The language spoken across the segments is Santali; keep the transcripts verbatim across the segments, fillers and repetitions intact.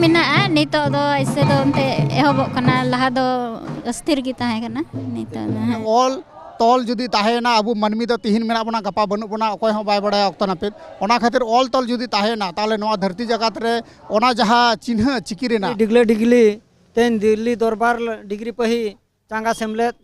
ᱢᱮᱱᱟᱜᱼᱟ, ᱱᱤᱛᱚᱜ ᱫᱚ ᱮᱥᱮ ᱫᱚ ᱮᱱᱛᱮ ᱮᱦᱚᱵᱚᱜ ᱠᱟᱱᱟ, ᱞᱟᱦᱟ ᱫᱚ ᱚᱥᱛᱷᱤᱨ ᱜᱮ ᱛᱟᱦᱮᱸ ᱠᱟᱱᱟ, ᱱᱤᱛᱚᱜ ᱫᱚ ᱦᱟᱸᱜ᱾ ᱚᱞ ᱛᱚᱞ ᱡᱩᱫᱤ ᱛᱟᱦᱮᱸᱭᱮᱱᱟ, ᱟᱵᱚ ᱢᱟᱹᱱᱢᱤ ᱫᱚ ᱛᱤᱦᱤᱧ ᱢᱮᱱᱟᱜ ᱵᱚᱱᱟ, ᱜᱟᱯᱟ ᱵᱟᱹᱱᱩᱜ ᱵᱚᱱᱟ, ᱚᱠᱚᱭ ᱦᱚᱸ ᱵᱟᱭ ᱵᱟᱲᱟᱭᱟ ᱚᱠᱛᱚ ᱱᱟᱹᱯᱤᱛ᱾ ᱚᱱᱟ ᱠᱷᱟᱹᱛᱤᱨ ᱚᱞ ᱛᱚᱞ ᱡᱩᱫᱤ ᱛᱟᱦᱮᱸᱭᱮᱱᱟ, ᱛᱟᱦᱚᱞᱮ ᱱᱚᱣᱟ ᱫᱷᱟᱹᱨᱛᱤ ᱡᱟᱠᱟᱛ ᱨᱮ ᱚᱱᱟ ᱡᱟᱦᱟᱸ ᱪᱤᱱᱦᱟᱹ ᱪᱤᱠᱤ ᱨᱮᱱᱟᱜ ᱰᱤᱜᱽᱞᱟᱹ ᱰᱤᱜᱽᱞᱤ ᱛᱮᱦᱮᱧ ᱫᱤᱞᱞᱤ ᱫᱚᱨᱵᱟᱨ ᱰᱤᱜᱽᱨᱤ ᱯᱟᱹᱦᱤ ᱪᱟᱸᱜᱟ ᱥᱮᱢᱞᱮᱫ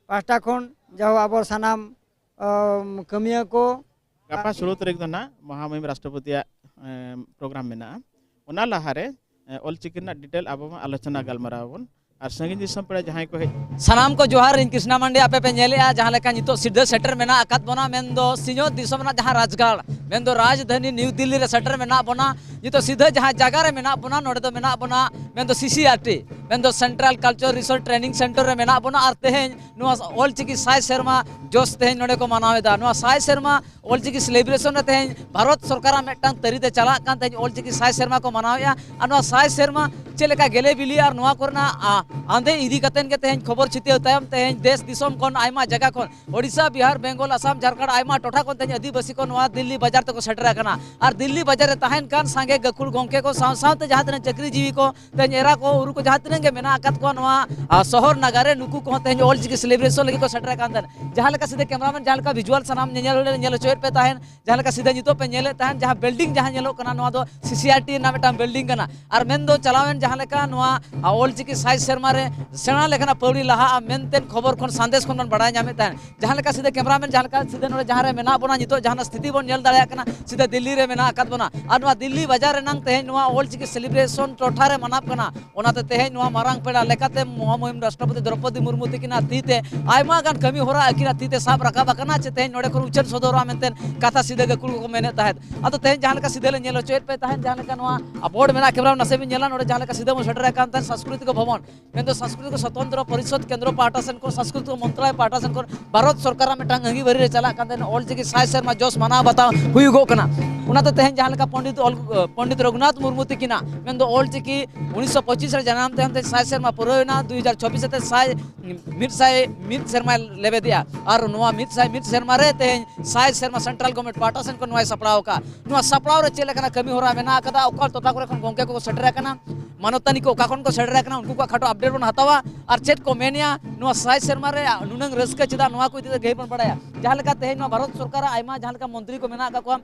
ᱯᱟᱦᱴᱟ ᱠᱷᱚᱱ ᱡᱟᱦᱳ ᱟᱵᱚ ᱥᱟᱱᱟᱢ ᱟᱢ, ᱠᱟᱹᱢᱤᱭᱟᱹ ᱠᱚ᱾ ᱜᱟᱯᱟ ᱥᱳᱞᱳ ᱛᱟᱹᱨᱤᱠᱷ ᱫᱚ ᱱᱟᱜ ᱢᱚᱦᱟᱢᱩᱦᱤᱢ ᱨᱟᱥᱴᱨᱚᱯᱚᱛᱤᱭᱟᱜ, ᱮᱢ, ᱯᱨᱳᱜᱨᱟᱢ ᱢᱮᱱᱟᱜᱼᱟ᱾ ᱚᱱᱟ ᱞᱟᱦᱟᱨᱮ, ᱮ, ᱚᱞᱪᱤᱠᱤ ᱨᱮᱱᱟᱜ ᱰᱤᱴᱮᱞ ᱟᱵᱚ ᱢᱟ ᱟᱞᱳᱪᱚᱱᱟ ᱜᱟᱞᱢᱟᱨᱟᱣ ᱟᱵᱚᱱ᱾ ᱟᱨ ᱥᱟᱺᱜᱤᱧ ᱫᱤᱥᱚᱢ ᱯᱮᱲᱟ ᱡᱟᱦᱟᱸᱭ ᱠᱚ ᱦᱮᱡ ᱥᱟᱱᱟᱢ ᱠᱚ ᱡᱚᱦᱟᱨ, ᱤᱧ ᱠᱨᱤᱥᱱᱟ ᱢᱟᱱᱰᱤ᱾ ᱟᱯᱮ ᱯᱮ ᱧᱮᱞᱮᱜᱼᱟ ᱡᱟᱦᱟᱸ ᱞᱮᱠᱟ ᱱᱤᱛᱚᱜ ᱥᱤᱫᱷᱟᱹ ᱥᱮᱴᱮᱨ ᱢᱮᱱᱟᱜ ᱟᱠᱟᱫ ᱵᱚᱱᱟ, ᱢᱮᱱᱫᱚ ᱥᱤᱧᱚᱛ ᱫᱤᱥᱚᱢ ᱨᱮᱱᱟᱜ ᱡᱟᱦᱟᱸ ᱨᱟᱡᱽᱜᱟᱲ, ᱢᱮᱱᱫᱚ ᱨᱟᱡᱽᱫᱷᱟᱱᱤ ᱱᱤᱭᱩ ᱫᱤᱞᱞᱤ ᱨᱮ ᱥᱮᱴᱮᱨ ᱢᱮᱱᱟᱜ ᱵᱚᱱᱟ᱾ ᱱᱤᱛᱚᱜ ᱥᱤᱫᱷᱟᱹ ᱡᱟᱦᱟᱸ ᱡᱟᱭᱜᱟ ᱨᱮ ᱢᱮᱱᱟᱜ ᱵᱚᱱᱟ, ᱱᱚᱰᱮ ᱫᱚ ᱢᱮᱱᱟᱜ ᱵᱚᱱᱟ ᱢᱮᱱᱫᱚ ᱥᱤ ᱥᱤ ᱟᱨ ᱴᱤ, ᱢᱮᱱᱫᱚ central culture resource training centre ᱨᱮ ᱢᱮᱱᱟᱜ ᱵᱚᱱᱟ᱾ ᱟᱨ ᱛᱮᱦᱮᱧ ᱱᱚᱣᱟ ᱚᱞᱪᱤᱠᱤ ᱥᱟᱭ ᱥᱮᱨᱢᱟ ᱡᱚᱥ ᱛᱮᱦᱮᱧ ᱱᱚᱰᱮ ᱠᱚ ᱢᱟᱱᱟᱣ ᱮᱫᱟ᱾ ᱱᱚᱣᱟ ᱥᱟᱭ ᱥᱮᱨᱢᱟ ᱚᱞᱪᱤᱠᱤ ᱥᱮᱞᱤᱵᱨᱮᱥᱚᱱ ᱨᱮ ᱛᱮᱦᱮᱧ ᱵᱷᱟᱨᱚᱛ ᱥᱚᱨᱠᱟᱨᱟᱜ ᱢᱤᱫᱴᱟᱝ ᱛᱟᱹᱨᱤ ᱛᱮ ᱪᱟᱞᱟᱜ ᱠᱟᱱ ᱛᱮᱦᱮᱧ ᱚᱞᱪᱤᱠᱤ ᱥᱟᱭ ᱥᱮᱨᱢᱟ ᱠᱚ ᱢᱟᱱᱟᱣᱮᱫᱼᱟ᱾ ᱟᱨ ᱱᱚᱣᱟ ᱥᱟᱭ ᱥᱮᱨᱢᱟ ᱪᱮᱫ ᱞᱮᱠᱟ ᱜᱮᱞᱮ ᱵᱤᱞᱤ ᱟᱨ ᱱᱚᱣᱟ ᱠᱚᱨᱮᱱᱟᱜ, ᱟ, ᱟᱸᱫᱮ ᱤᱫᱤ ᱠᱟᱛᱮᱱ ᱜᱮ ᱛᱮᱦᱮᱧ ᱠᱷᱚᱵᱚᱨ ᱪᱷᱤᱛᱟᱹᱣ ᱛᱟᱭᱚᱢ ᱛᱮᱦᱮᱧ ᱫᱮᱥ ᱫᱤᱥᱚᱢ ᱠᱷᱚᱱ ᱟᱭᱢᱟ ᱡᱟᱭᱜᱟ ᱠᱷᱚᱱ ᱳᱰᱤᱥᱟ, ᱵᱤᱦᱟᱨ, ᱵᱮᱝᱜᱚᱞ, ᱟᱥᱟᱢ, ᱡᱷᱟᱲᱠᱷᱚᱸᱰ ᱟᱭᱢᱟ ᱴᱚᱴᱷᱟ ᱠᱷᱚᱱ ᱛᱮᱦᱮᱧ ᱟᱹᱫᱤᱵᱟᱹᱥᱤ ᱠᱚ ᱱᱚᱣᱟ ᱫᱤᱞᱞᱤ ᱵᱟᱡᱟᱨ ᱛᱮᱠᱚ ᱥᱮᱴᱮᱨ ᱟᱠᱟᱱᱟ᱾ ᱟᱨ ᱫᱤᱞᱞᱤ ᱵᱟᱡᱟᱨ ᱨᱮ ᱛᱟᱦᱮᱱ ᱠᱟᱱ ᱥᱟᱸᱜᱮ ᱜᱟᱹᱠᱷᱩᱲ ᱜᱚᱢᱠᱮ ᱠᱚ ᱥᱟᱶ ᱥᱟᱶᱛᱮ ᱡᱟᱦᱟᱸ ᱛᱤᱱᱟᱹᱜ ᱪᱟᱹᱠᱨᱤ ᱡᱤᱣᱤ ᱠᱚ ᱛᱮᱦᱮᱧ ᱮᱨᱟ ᱠᱚ ᱩᱨᱩ ᱠᱚ ᱡᱟᱦᱟᱸ ᱛᱤᱱᱟᱹᱜ ᱜᱮ ᱢᱮᱱᱟᱜ ᱟᱠᱟᱫ ᱠᱚᱣᱟ ᱱᱚᱣᱟ, ᱟ, ᱥᱚᱦᱚᱨ ᱱᱟᱜᱟᱨ ᱨᱮ, ᱱᱩᱠᱩ ᱠᱚᱦᱚᱸ ᱛᱮᱦᱮᱧ ᱚᱞ ᱪᱤᱠᱤ ᱥᱮᱞᱤᱵᱨᱮᱥᱚᱱ ᱞᱟᱹᱜᱤᱫ ᱠᱚ ᱥᱮᱴᱮᱨ ᱟᱠᱟᱱ ᱛᱟᱦᱮᱸᱫ᱾ ᱡᱟᱦᱟᱸ ᱞᱮᱠᱟ ᱥᱤᱫᱷᱟᱹ ᱠᱮᱢᱨᱟᱢᱮᱱ ᱡᱟᱦᱟᱸ ᱞᱮᱠᱟ ᱵᱷᱤᱡᱩᱣᱟᱞ ᱥᱟᱱᱟᱢ ᱧᱮᱧᱮᱞ ᱧᱮᱞ ᱦᱚᱪᱚᱭᱮᱫ ᱯᱮ ᱛᱟᱦᱮᱸᱫ, ᱡᱟᱦᱟᱸ ᱞᱮᱠᱟ ᱥᱤᱫᱷᱟᱹ ᱱᱤᱛᱚᱜ ᱯᱮ ᱧᱮᱞᱮᱫ ᱛᱟᱦᱮᱸᱫ, ᱡᱟᱦᱟᱸ ᱵᱤᱞᱰᱤᱝ ᱡᱟᱦᱟᱸ ᱧᱮᱞᱚᱜ ᱠᱟᱱᱟ, ᱱᱚᱣᱟ ᱫᱚ ᱥᱤ ᱥᱤ ᱟᱨ ᱴᱤ ᱨᱮᱱᱟᱜ ᱢᱤᱫᱴᱟᱝ ᱵᱤᱞᱰᱤᱝ ᱠᱟᱱᱟ᱾ ᱟᱨ ᱢᱮᱱᱫᱚ ᱪᱟᱞᱟᱣᱮᱱ ᱡᱟᱦᱟᱸ ᱞᱮᱠᱟ ᱱᱚᱣᱟ, ᱟ, ᱚᱞ ᱪᱤᱠᱤ ᱥᱟᱭ ᱥᱮᱨᱢᱟ ᱨᱮ ᱥᱮᱬᱟ ᱞᱮᱠᱷᱟᱱ ᱯᱟᱹᱣᱲᱤ ᱞᱟᱦᱟᱜᱼᱟ ᱢᱮᱱᱛᱮ ᱠᱷᱚᱵᱚᱨ ᱠᱷᱚᱱ ᱥᱟᱸᱫᱮᱥ ᱠᱷᱚᱱ ᱵᱚᱱ ᱵᱟᱲᱟᱭ ᱧᱟᱢᱮᱫ ᱛᱟᱦᱮᱸᱫ᱾ ᱡᱟᱦᱟᱸ ᱞᱮᱠᱟ ᱥᱤᱫᱷᱟᱹ ᱠᱮᱢᱨᱟᱢᱮᱱ ᱡᱟᱦᱟᱸ ᱞᱮᱠᱟ ᱥᱤᱫᱷᱟᱹ ᱱᱚᱰᱮ ᱡᱟᱦᱟᱸ ᱨᱮ ᱢᱮᱱᱟᱜ ᱵᱚᱱᱟ, ᱱᱤᱛᱚᱜ ᱡᱟᱦᱟᱸ ᱥᱛᱷᱤᱛᱤ ᱵᱚᱱ ᱧᱮᱞ ᱫᱟᱲᱮᱭᱟᱜ ᱠᱟᱱᱟ, ᱥᱤᱫᱷᱟᱹ ᱫᱤᱞᱞᱤ ᱨᱮ ᱢᱮᱱᱟᱜ ᱟᱠᱟᱫ ᱵᱚᱱᱟ᱾ ᱟᱨ ᱱᱚᱣᱟ ᱫᱤᱞᱞᱤ ᱵᱟᱡᱟᱨ ᱨᱮᱱᱟᱝ ᱛᱮᱦᱮᱧ ᱱᱚᱣᱟ ᱚᱞ ᱪᱤᱠᱤ ᱥᱮᱞᱤᱵᱨᱮᱥᱚᱱ ᱴᱚᱴᱷᱟ ᱨᱮ ᱢᱟᱱᱟᱣ ᱠᱟᱱᱟ᱾ ᱚᱱᱟᱛᱮ ᱛᱮᱦᱮᱧ ᱱᱚᱣᱟ ᱢᱟᱨᱟᱝ ᱯᱮᱲᱟ ᱞᱮᱠᱟᱛᱮ ᱢᱚᱦᱟᱢᱩᱦᱤᱢ ᱨᱟᱥᱴᱨᱚᱯᱚᱛᱤ ᱫᱨᱚᱯᱚᱫᱤ ᱢᱩᱨᱢᱩ ᱛᱤᱠᱤᱱᱟᱜ ᱛᱤ ᱛᱮ ᱟᱭᱢᱟ ᱜᱟᱱ ᱠᱟᱹᱢᱤ ᱦᱚᱨᱟ ᱟᱹᱠᱤᱱᱟᱜ ᱛᱤ ᱛᱮ ᱥᱟᱵ ᱨᱟᱠᱟᱵ ᱟᱠᱟᱱᱟ, ᱪᱮ ᱛᱮᱦᱮᱧ ᱱᱚᱰᱮ ᱠᱷᱚᱱ ᱩᱪᱷᱟᱹᱱ ᱥᱚᱫᱚᱨᱚᱜᱼᱟ ᱢᱮᱱᱛᱮ ᱠᱟᱛᱷᱟ ᱥᱤᱫᱷᱟᱹ ᱜᱟᱹᱠᱷᱩᱲ ᱠᱚᱠᱚ ᱢᱮᱱᱮᱫ ᱛᱟᱦᱮᱸᱫ᱾ ᱟᱫᱚ ᱛᱮᱦᱮᱧ ᱡᱟᱦᱟᱸ ᱞᱮᱠᱟ ᱥᱤᱫᱷᱟᱹ ᱞᱮ ᱧᱮᱞ ᱦᱚᱪᱚᱭᱮᱫ ᱯᱮ ᱛᱟᱦᱮᱸᱫ, ᱡᱟᱦᱟᱸ ᱞᱮᱠᱟ ᱱᱚᱣᱟ ᱵᱳᱨᱰ ᱢᱮᱱᱟᱜᱼᱟ, ᱠᱮᱢᱨᱟ ᱱᱟᱥᱮ ᱵᱤᱱ ᱧᱮᱞᱟ, ᱱᱚᱰᱮ ᱡᱟᱦᱟᱸ ᱞᱮᱠᱟ ᱥᱤᱫᱷᱟᱹ ᱵᱚᱱ ᱥᱮᱴᱮᱨ ᱟᱠᱟᱱ ᱛᱟᱦᱮᱸᱫ ᱥᱟᱝᱥᱠᱨᱤᱛᱤᱠ ᱵᱷᱚᱵᱚᱱ, ᱢᱮᱱᱫᱚ ᱥᱟᱝᱥᱠᱨᱤᱛᱤᱠ ᱥᱚᱛᱚᱱᱛᱨᱚ ᱯᱚᱨᱤᱥᱚᱫᱽ ᱠᱮᱱᱫᱨᱚ ᱯᱟᱦᱴᱟ ᱥᱮᱱ ᱠᱷᱚᱱ, ᱥᱟᱝᱥᱠᱨᱤᱛᱤᱠ ᱢᱚᱱᱛᱨᱟᱞᱚᱭ ᱯᱟᱦᱴᱟ ᱥᱮᱱ ᱠᱷᱚᱱ ᱵᱷᱟᱨᱚᱛ ᱥᱚᱨᱠᱟᱨᱟᱜ ᱢᱤᱫᱴᱟᱝ ᱟᱹᱜᱤᱵᱷᱟᱹᱨᱤ ᱨᱮ ᱪᱟᱞᱟᱜ ᱠᱟᱱ ᱛᱟᱦᱮᱸᱫ ᱚᱞ ᱪᱤᱠᱤ ᱥᱟᱭ ᱥᱮᱨᱢᱟ ᱡᱚᱥ ᱢᱟᱱᱟᱣ ᱵᱟᱛᱟᱣ ᱦᱩᱭᱩᱜᱚᱜ ᱠᱟᱱᱟ᱾ ᱚᱱᱟᱛᱮ ᱛᱮᱦᱮᱧ ᱡᱟᱦᱟᱸ ᱞᱮᱠᱟ ᱯᱚᱱᱰᱤᱛ ᱚᱞ, ᱯᱚᱱᱰᱤᱛ ᱨᱚᱜᱷᱩᱱᱟᱛᱷ ᱢᱩᱨᱢᱩ ᱛᱤᱠᱤᱱᱟᱜ, ᱢᱮᱱᱫᱚ ᱚᱞ ᱪᱤᱠᱤ ᱩᱱᱤᱥᱥᱚ ᱯᱚᱸᱪᱤᱥ ᱨᱮ ᱡᱟᱱᱟᱢ ᱛᱟᱭᱚᱢ ᱛᱮ ᱥᱟᱭ ᱥᱮᱨᱢᱟ ᱯᱩᱨᱟᱹᱣᱮᱱᱟ, ᱫᱩ ᱦᱟᱡᱟᱨ ᱪᱚᱵᱵᱤᱥ ᱟᱛᱮ ᱥᱟᱭ, ᱢᱤᱫ ᱥᱟᱭ ᱢᱤᱫ ᱥᱮᱨᱢᱟᱭ ᱞᱮᱵᱮᱫᱮᱜᱼᱟ᱾ ᱟᱨ ᱱᱚᱣᱟ ᱢᱤᱫ ᱥᱟᱭ ᱢᱤᱫ ᱥᱮᱨᱢᱟ ᱨᱮ ᱛᱮᱦᱮᱧ ᱥᱟᱭ ᱥᱮᱨᱢᱟ ᱥᱮᱱᱴᱨᱟᱞ ᱜᱚᱵᱷᱚᱨᱱᱢᱮᱱᱴ ᱯᱟᱦᱴᱟ ᱥᱮᱱ ᱠᱷᱚᱱ ᱱᱚᱣᱟᱭ ᱥᱟᱯᱲᱟᱣ ᱟᱠᱟᱫᱼᱟ᱾ ᱱᱚᱣᱟ ᱥᱟᱯᱲᱟᱣ ᱨᱮ ᱪᱮᱫ ᱞᱮᱠᱟᱱᱟᱜ ᱠᱟᱹᱢᱤ ᱦᱚᱨᱟ ᱢᱮᱱᱟᱜ ᱟᱠᱟᱫᱟ, ᱚᱠᱟ ᱴᱚᱴᱷᱟ ᱠᱚᱨᱮ ᱠᱷᱚᱱ ᱜᱚᱢᱠᱮ ᱠᱚᱠᱚ ᱥᱮᱴᱮᱨ ᱟᱠᱟᱱᱟ, ᱢᱟᱱᱚᱛᱟᱱᱤ ᱠᱚ ᱚᱠᱟ ᱠᱷᱚᱱ ᱠᱚ ᱥᱮᱴᱮᱨ ᱟᱠᱟᱱᱟ, ᱩᱱᱠᱩ ᱠᱚᱣᱟᱜ ᱠᱷᱟᱴᱚ ᱟᱯᱰᱮᱴ ᱵᱚᱱ ᱦᱟᱛᱟᱣᱟ᱾ ᱟᱨ ᱪᱮᱫ ᱠᱚ ᱢᱮᱱᱮᱜᱼᱟ, ᱱᱚᱣᱟ ᱥᱟᱭ ᱥᱮᱨᱢᱟ ᱨᱮ ᱱᱩᱱᱟᱹᱝ ᱨᱟᱹᱥᱠᱟᱹ ᱪᱮᱫᱟᱜ, ᱱᱚᱣᱟ ᱠᱚ ᱤᱫᱤ ᱠᱟᱛᱮ ᱜᱟᱹᱦᱤᱨ ᱵᱚᱱ ᱵᱟᱲᱟᱭᱟ᱾ ᱡᱟᱦᱟᱸ ᱞᱮᱠᱟ ᱛᱮᱦᱮᱧ ᱱᱚᱣᱟ ᱵᱷᱟᱨᱚᱛ ᱥᱚᱨᱠᱟᱨᱟᱜ ᱟᱭᱢᱟ ᱡᱟᱦᱟᱸ ᱞᱮᱠᱟ ᱢᱚᱱᱛᱨᱤ ᱠᱚ ᱢᱮᱱᱟᱜ ᱟᱠᱟᱫ ᱠᱚᱣᱟ,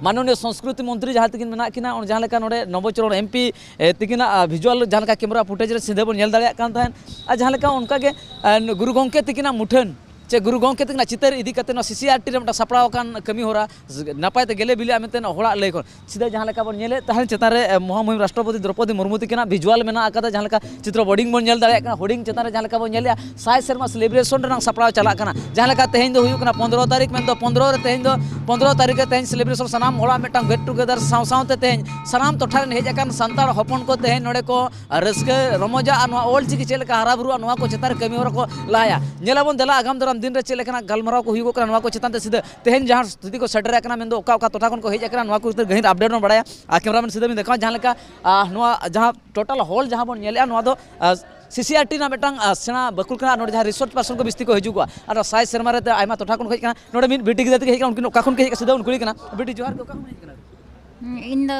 ᱢᱟᱱᱚᱱᱤᱭᱚ ᱥᱚᱝᱥᱠᱨᱤᱛᱤ ᱢᱚᱱᱛᱨᱤ ᱡᱟᱦᱟᱸ ᱛᱟᱹᱠᱤᱱ ᱢᱮᱱᱟᱜ ᱠᱤᱱᱟ, ᱚᱱ-, ᱡᱟᱦᱟᱸ ᱞᱮᱠᱟ ᱱᱚᱰᱮ ᱱᱚᱵᱚᱪᱚᱨᱚᱬ ᱮᱢ ᱯᱤ, ᱮ, ᱛᱟᱹᱠᱤᱱᱟᱜ, ᱟ, ᱵᱷᱤᱡᱩᱣᱟᱞ ᱡᱟᱦᱟᱸ ᱞᱮᱠᱟ ᱠᱮᱢᱮᱨᱟ ᱯᱷᱩᱴᱮᱡᱽ ᱨᱮ ᱥᱤᱫᱷᱟᱹ ᱵᱚᱱ ᱧᱮᱞ ᱫᱟᱲᱮᱭᱟᱜ ᱠᱟᱱ ᱛᱟᱦᱮᱸᱫ, ᱟᱨ ᱡᱟᱦᱟᱸ ᱞᱮᱠᱟ ᱚᱱᱠᱟ ᱜᱮ, ᱮ, ᱜᱩᱨᱩ ᱜᱚᱢᱠᱮ ᱛᱟᱹᱠᱤᱱᱟᱜ ᱢᱩᱴᱷᱟᱹᱱ ᱪᱮ ᱜᱩᱨᱩ ᱜᱚᱢᱠᱮ ᱛᱟᱹᱠᱤᱱᱟᱜ ᱪᱤᱛᱟᱹᱨ ᱤᱫᱤ ᱠᱟᱛᱮ ᱱᱚᱣᱟ ᱥᱤ ᱥᱤ ᱟᱨ ᱴᱤ ᱨᱮ ᱢᱤᱫᱴᱟᱝ ᱥᱟᱯᱲᱟᱣ ᱟᱠᱟᱱ ᱠᱟᱹᱢᱤ ᱦᱚᱨᱟ ᱱᱟᱯᱟᱭ ᱛᱮ ᱜᱮᱞᱮ ᱵᱤᱞᱤᱜᱼᱟ ᱢᱮᱱᱛᱮ ᱦᱚᱲᱟᱜ ᱞᱟᱹᱭ ᱠᱷᱚᱱ ᱥᱤᱫᱷᱟᱹ ᱡᱟᱦᱟᱸ ᱞᱮᱠᱟ ᱵᱚᱱ ᱧᱮᱞᱮᱫ ᱛᱟᱦᱮᱸᱫ ᱪᱮᱛᱟᱱ ᱨᱮ, ᱮ, ᱢᱚᱦᱟᱢᱩᱦᱤᱢ ᱨᱟᱥᱴᱨᱚᱯᱚᱛᱤ ᱫᱨᱚᱯᱚᱫᱤ ᱢᱩᱨᱢᱩ ᱛᱟᱹᱠᱤᱱᱟᱜ ᱵᱷᱤᱡᱩᱣᱟᱞ ᱢᱮᱱᱟᱜ ᱟᱠᱟᱫᱟ, ᱡᱟᱦᱟᱸ ᱞᱮᱠᱟ ᱪᱤᱛᱨᱚ ᱵᱳᱨᱰᱤᱝ ᱵᱚᱱ ᱧᱮᱞ ᱫᱟᱲᱮᱭᱟᱜ ᱠᱟᱱᱟ, ᱦᱩᱰᱤᱧ ᱪᱮᱛᱟᱱ ᱨᱮ ᱡᱟᱦᱟᱸ ᱞᱮᱠᱟ ᱵᱚᱱ ᱧᱮᱞᱮᱜᱼᱟ, ᱥᱟᱭ ᱥᱮᱨᱢᱟ ᱥᱮᱞᱤᱵᱨᱮᱥᱚᱱ ᱨᱮᱱᱟᱜ ᱥᱟᱯᱲᱟᱣ ᱪᱟᱞᱟᱜ ᱠᱟᱱᱟ᱾ ᱡᱟᱦᱟᱸ ᱞᱮᱠᱟ ᱛᱮᱦᱮᱧ ᱫᱚ ᱦᱩᱭᱩᱜ ᱠᱟᱱᱟ ᱯᱚᱱᱫᱽᱨᱚ ᱛᱟᱹᱨᱤᱠᱷ, ᱢᱮᱱᱫᱚ ᱯᱚᱱᱫᱽᱨᱚ ᱛᱟᱹᱨᱤᱠᱷ ᱨᱮ ᱛᱮᱦᱮᱧ ᱥᱮᱞᱤᱵᱨᱮᱥᱚᱱ ᱥᱟᱱᱟᱢ ᱦᱚᱲᱟᱜ ᱢᱤᱫᱴᱟᱝ ᱜᱮᱴ ᱴᱩᱜᱮᱫᱟᱨ ᱥᱟᱶ ᱥᱟᱶᱛᱮ ᱛᱮᱦᱮᱧ ᱥᱟᱱᱟᱢ ᱴᱚᱴᱷᱟ ᱨᱮᱱ ᱦᱮᱡ ᱟᱠᱟᱱ ᱥᱟᱱᱛᱟᱲ ᱦᱚᱯᱚᱱ ᱠᱚ ᱛᱮᱦᱮᱧ ᱱᱚᱰᱮ ᱠᱚ ᱨᱟᱹᱥᱠᱟᱹ ᱨᱚᱢᱚᱡᱟ ᱟᱨ ᱱᱚᱣᱟ ᱚᱞ ᱪᱤᱠᱤ ᱪᱮᱫ ᱞᱮᱠᱟ ᱦᱟᱨᱟ ᱵᱩᱨᱩᱜᱼᱟ, ᱱᱚᱣᱟ ᱠᱚ ᱪᱮᱛᱟᱱ ᱨᱮ ᱠᱟᱹᱢᱤ ᱦᱚᱨᱟ ᱠᱚ ᱞᱟᱦᱟᱭᱟ᱾ ᱧᱮᱞᱟᱵᱚᱱ ᱫᱮᱞᱟ ᱟᱜᱟᱢ ᱫᱟᱨᱟᱢ ᱫᱤᱱ ᱨᱮ ᱪᱮᱫ ᱞᱮᱠᱟᱱᱟᱜ ᱜᱟᱞᱢᱟᱨᱟᱣ ᱠᱚ ᱦᱩᱭᱩᱜᱚᱜ ᱠᱟᱱᱟ, ᱱᱚᱣᱟ ᱠᱚ ᱪᱮᱛᱟᱱ ᱛᱮ ᱥᱤᱫᱷᱟᱹ ᱛᱮᱦᱮᱧ ᱡᱟᱦᱟᱸ ᱥᱛᱷᱤᱛᱤ ᱠᱚ ᱥᱮᱴᱮᱨ ᱟᱠᱟᱱᱟ, ᱢᱮᱱᱫᱚ ᱚᱠᱟ ᱚᱠᱟ ᱴᱚᱴᱷᱟ ᱠᱷᱚᱱ ᱠᱚ ᱦᱮᱡ ᱟᱠᱟᱱᱟ, ᱱᱚᱣᱟ ᱠᱚ ᱪᱮᱛᱟᱱ ᱜᱟᱹᱦᱤᱨ ᱟᱯᱰᱮᱴ ᱵᱚᱱ ᱵᱟᱲᱟᱭᱟ᱾ ᱟᱨ ᱠᱮᱢᱨᱟᱢᱮᱱ ᱥᱤᱫᱷᱟᱹ ᱵᱤᱱ ᱫᱮᱠᱷᱟᱣᱟ, ᱡᱟᱦᱟᱸ ᱞᱮᱠᱟ, ᱟᱨ, ᱱᱚᱣᱟ ᱡᱟᱦᱟᱸ ᱴᱳᱴᱟᱞ ᱦᱚᱞ ᱡᱟᱦᱟᱸ ᱵᱚᱱ ᱧᱮᱞᱮᱜᱼᱟ, ᱱᱚᱣᱟ ᱫᱚ, ᱟᱨ, ᱥᱤ ᱥᱤ ᱟᱨ ᱴᱤ ᱨᱮᱱᱟᱜ ᱢᱤᱫᱴᱟᱝ, ᱟᱨ, ᱥᱮᱬᱟ ᱵᱟᱹᱠᱷᱩᱞ ᱠᱟᱱᱟ᱾ ᱱᱚᱰᱮ ᱡᱟᱦᱟᱸ ᱨᱤᱥᱳᱨᱥ ᱯᱟᱨᱥᱚᱱ ᱠᱚ ᱵᱤᱥᱛᱤ ᱠᱚ ᱦᱤᱡᱩᱜᱚᱜᱼᱟ, ᱟᱨ ᱥᱟᱭ ᱥᱮᱨᱢᱟ ᱨᱮ ᱟᱭᱢᱟ ᱴᱚᱴᱷᱟ ᱠᱷᱚᱱ ᱠᱚ ᱦᱮᱡ ᱟᱠᱟᱱᱟ᱾ ᱱᱚᱰᱮ ᱢᱤᱫ ᱵᱤᱴᱤ ᱜᱤᱫᱽᱨᱟᱹ ᱛᱤᱠᱤ ᱦᱮᱡ ᱟᱠᱟᱱᱟ, ᱩᱱᱠᱤᱱ ᱚᱠᱟ ᱠᱷᱚᱱ ᱠᱚ ᱦᱮᱡ ᱟᱠᱟᱱᱟ? ᱥᱤᱫᱷᱟᱹ ᱩᱱᱠᱩᱞᱤ ᱠᱟᱱᱟ, ᱵᱤᱴᱤ, ᱡᱚᱦᱟᱨ ᱜᱮ, ᱚᱠᱟ ᱠᱷᱚᱱ ᱦᱮᱡ ᱟᱠᱟᱱᱟ? ᱤᱧ ᱫᱚ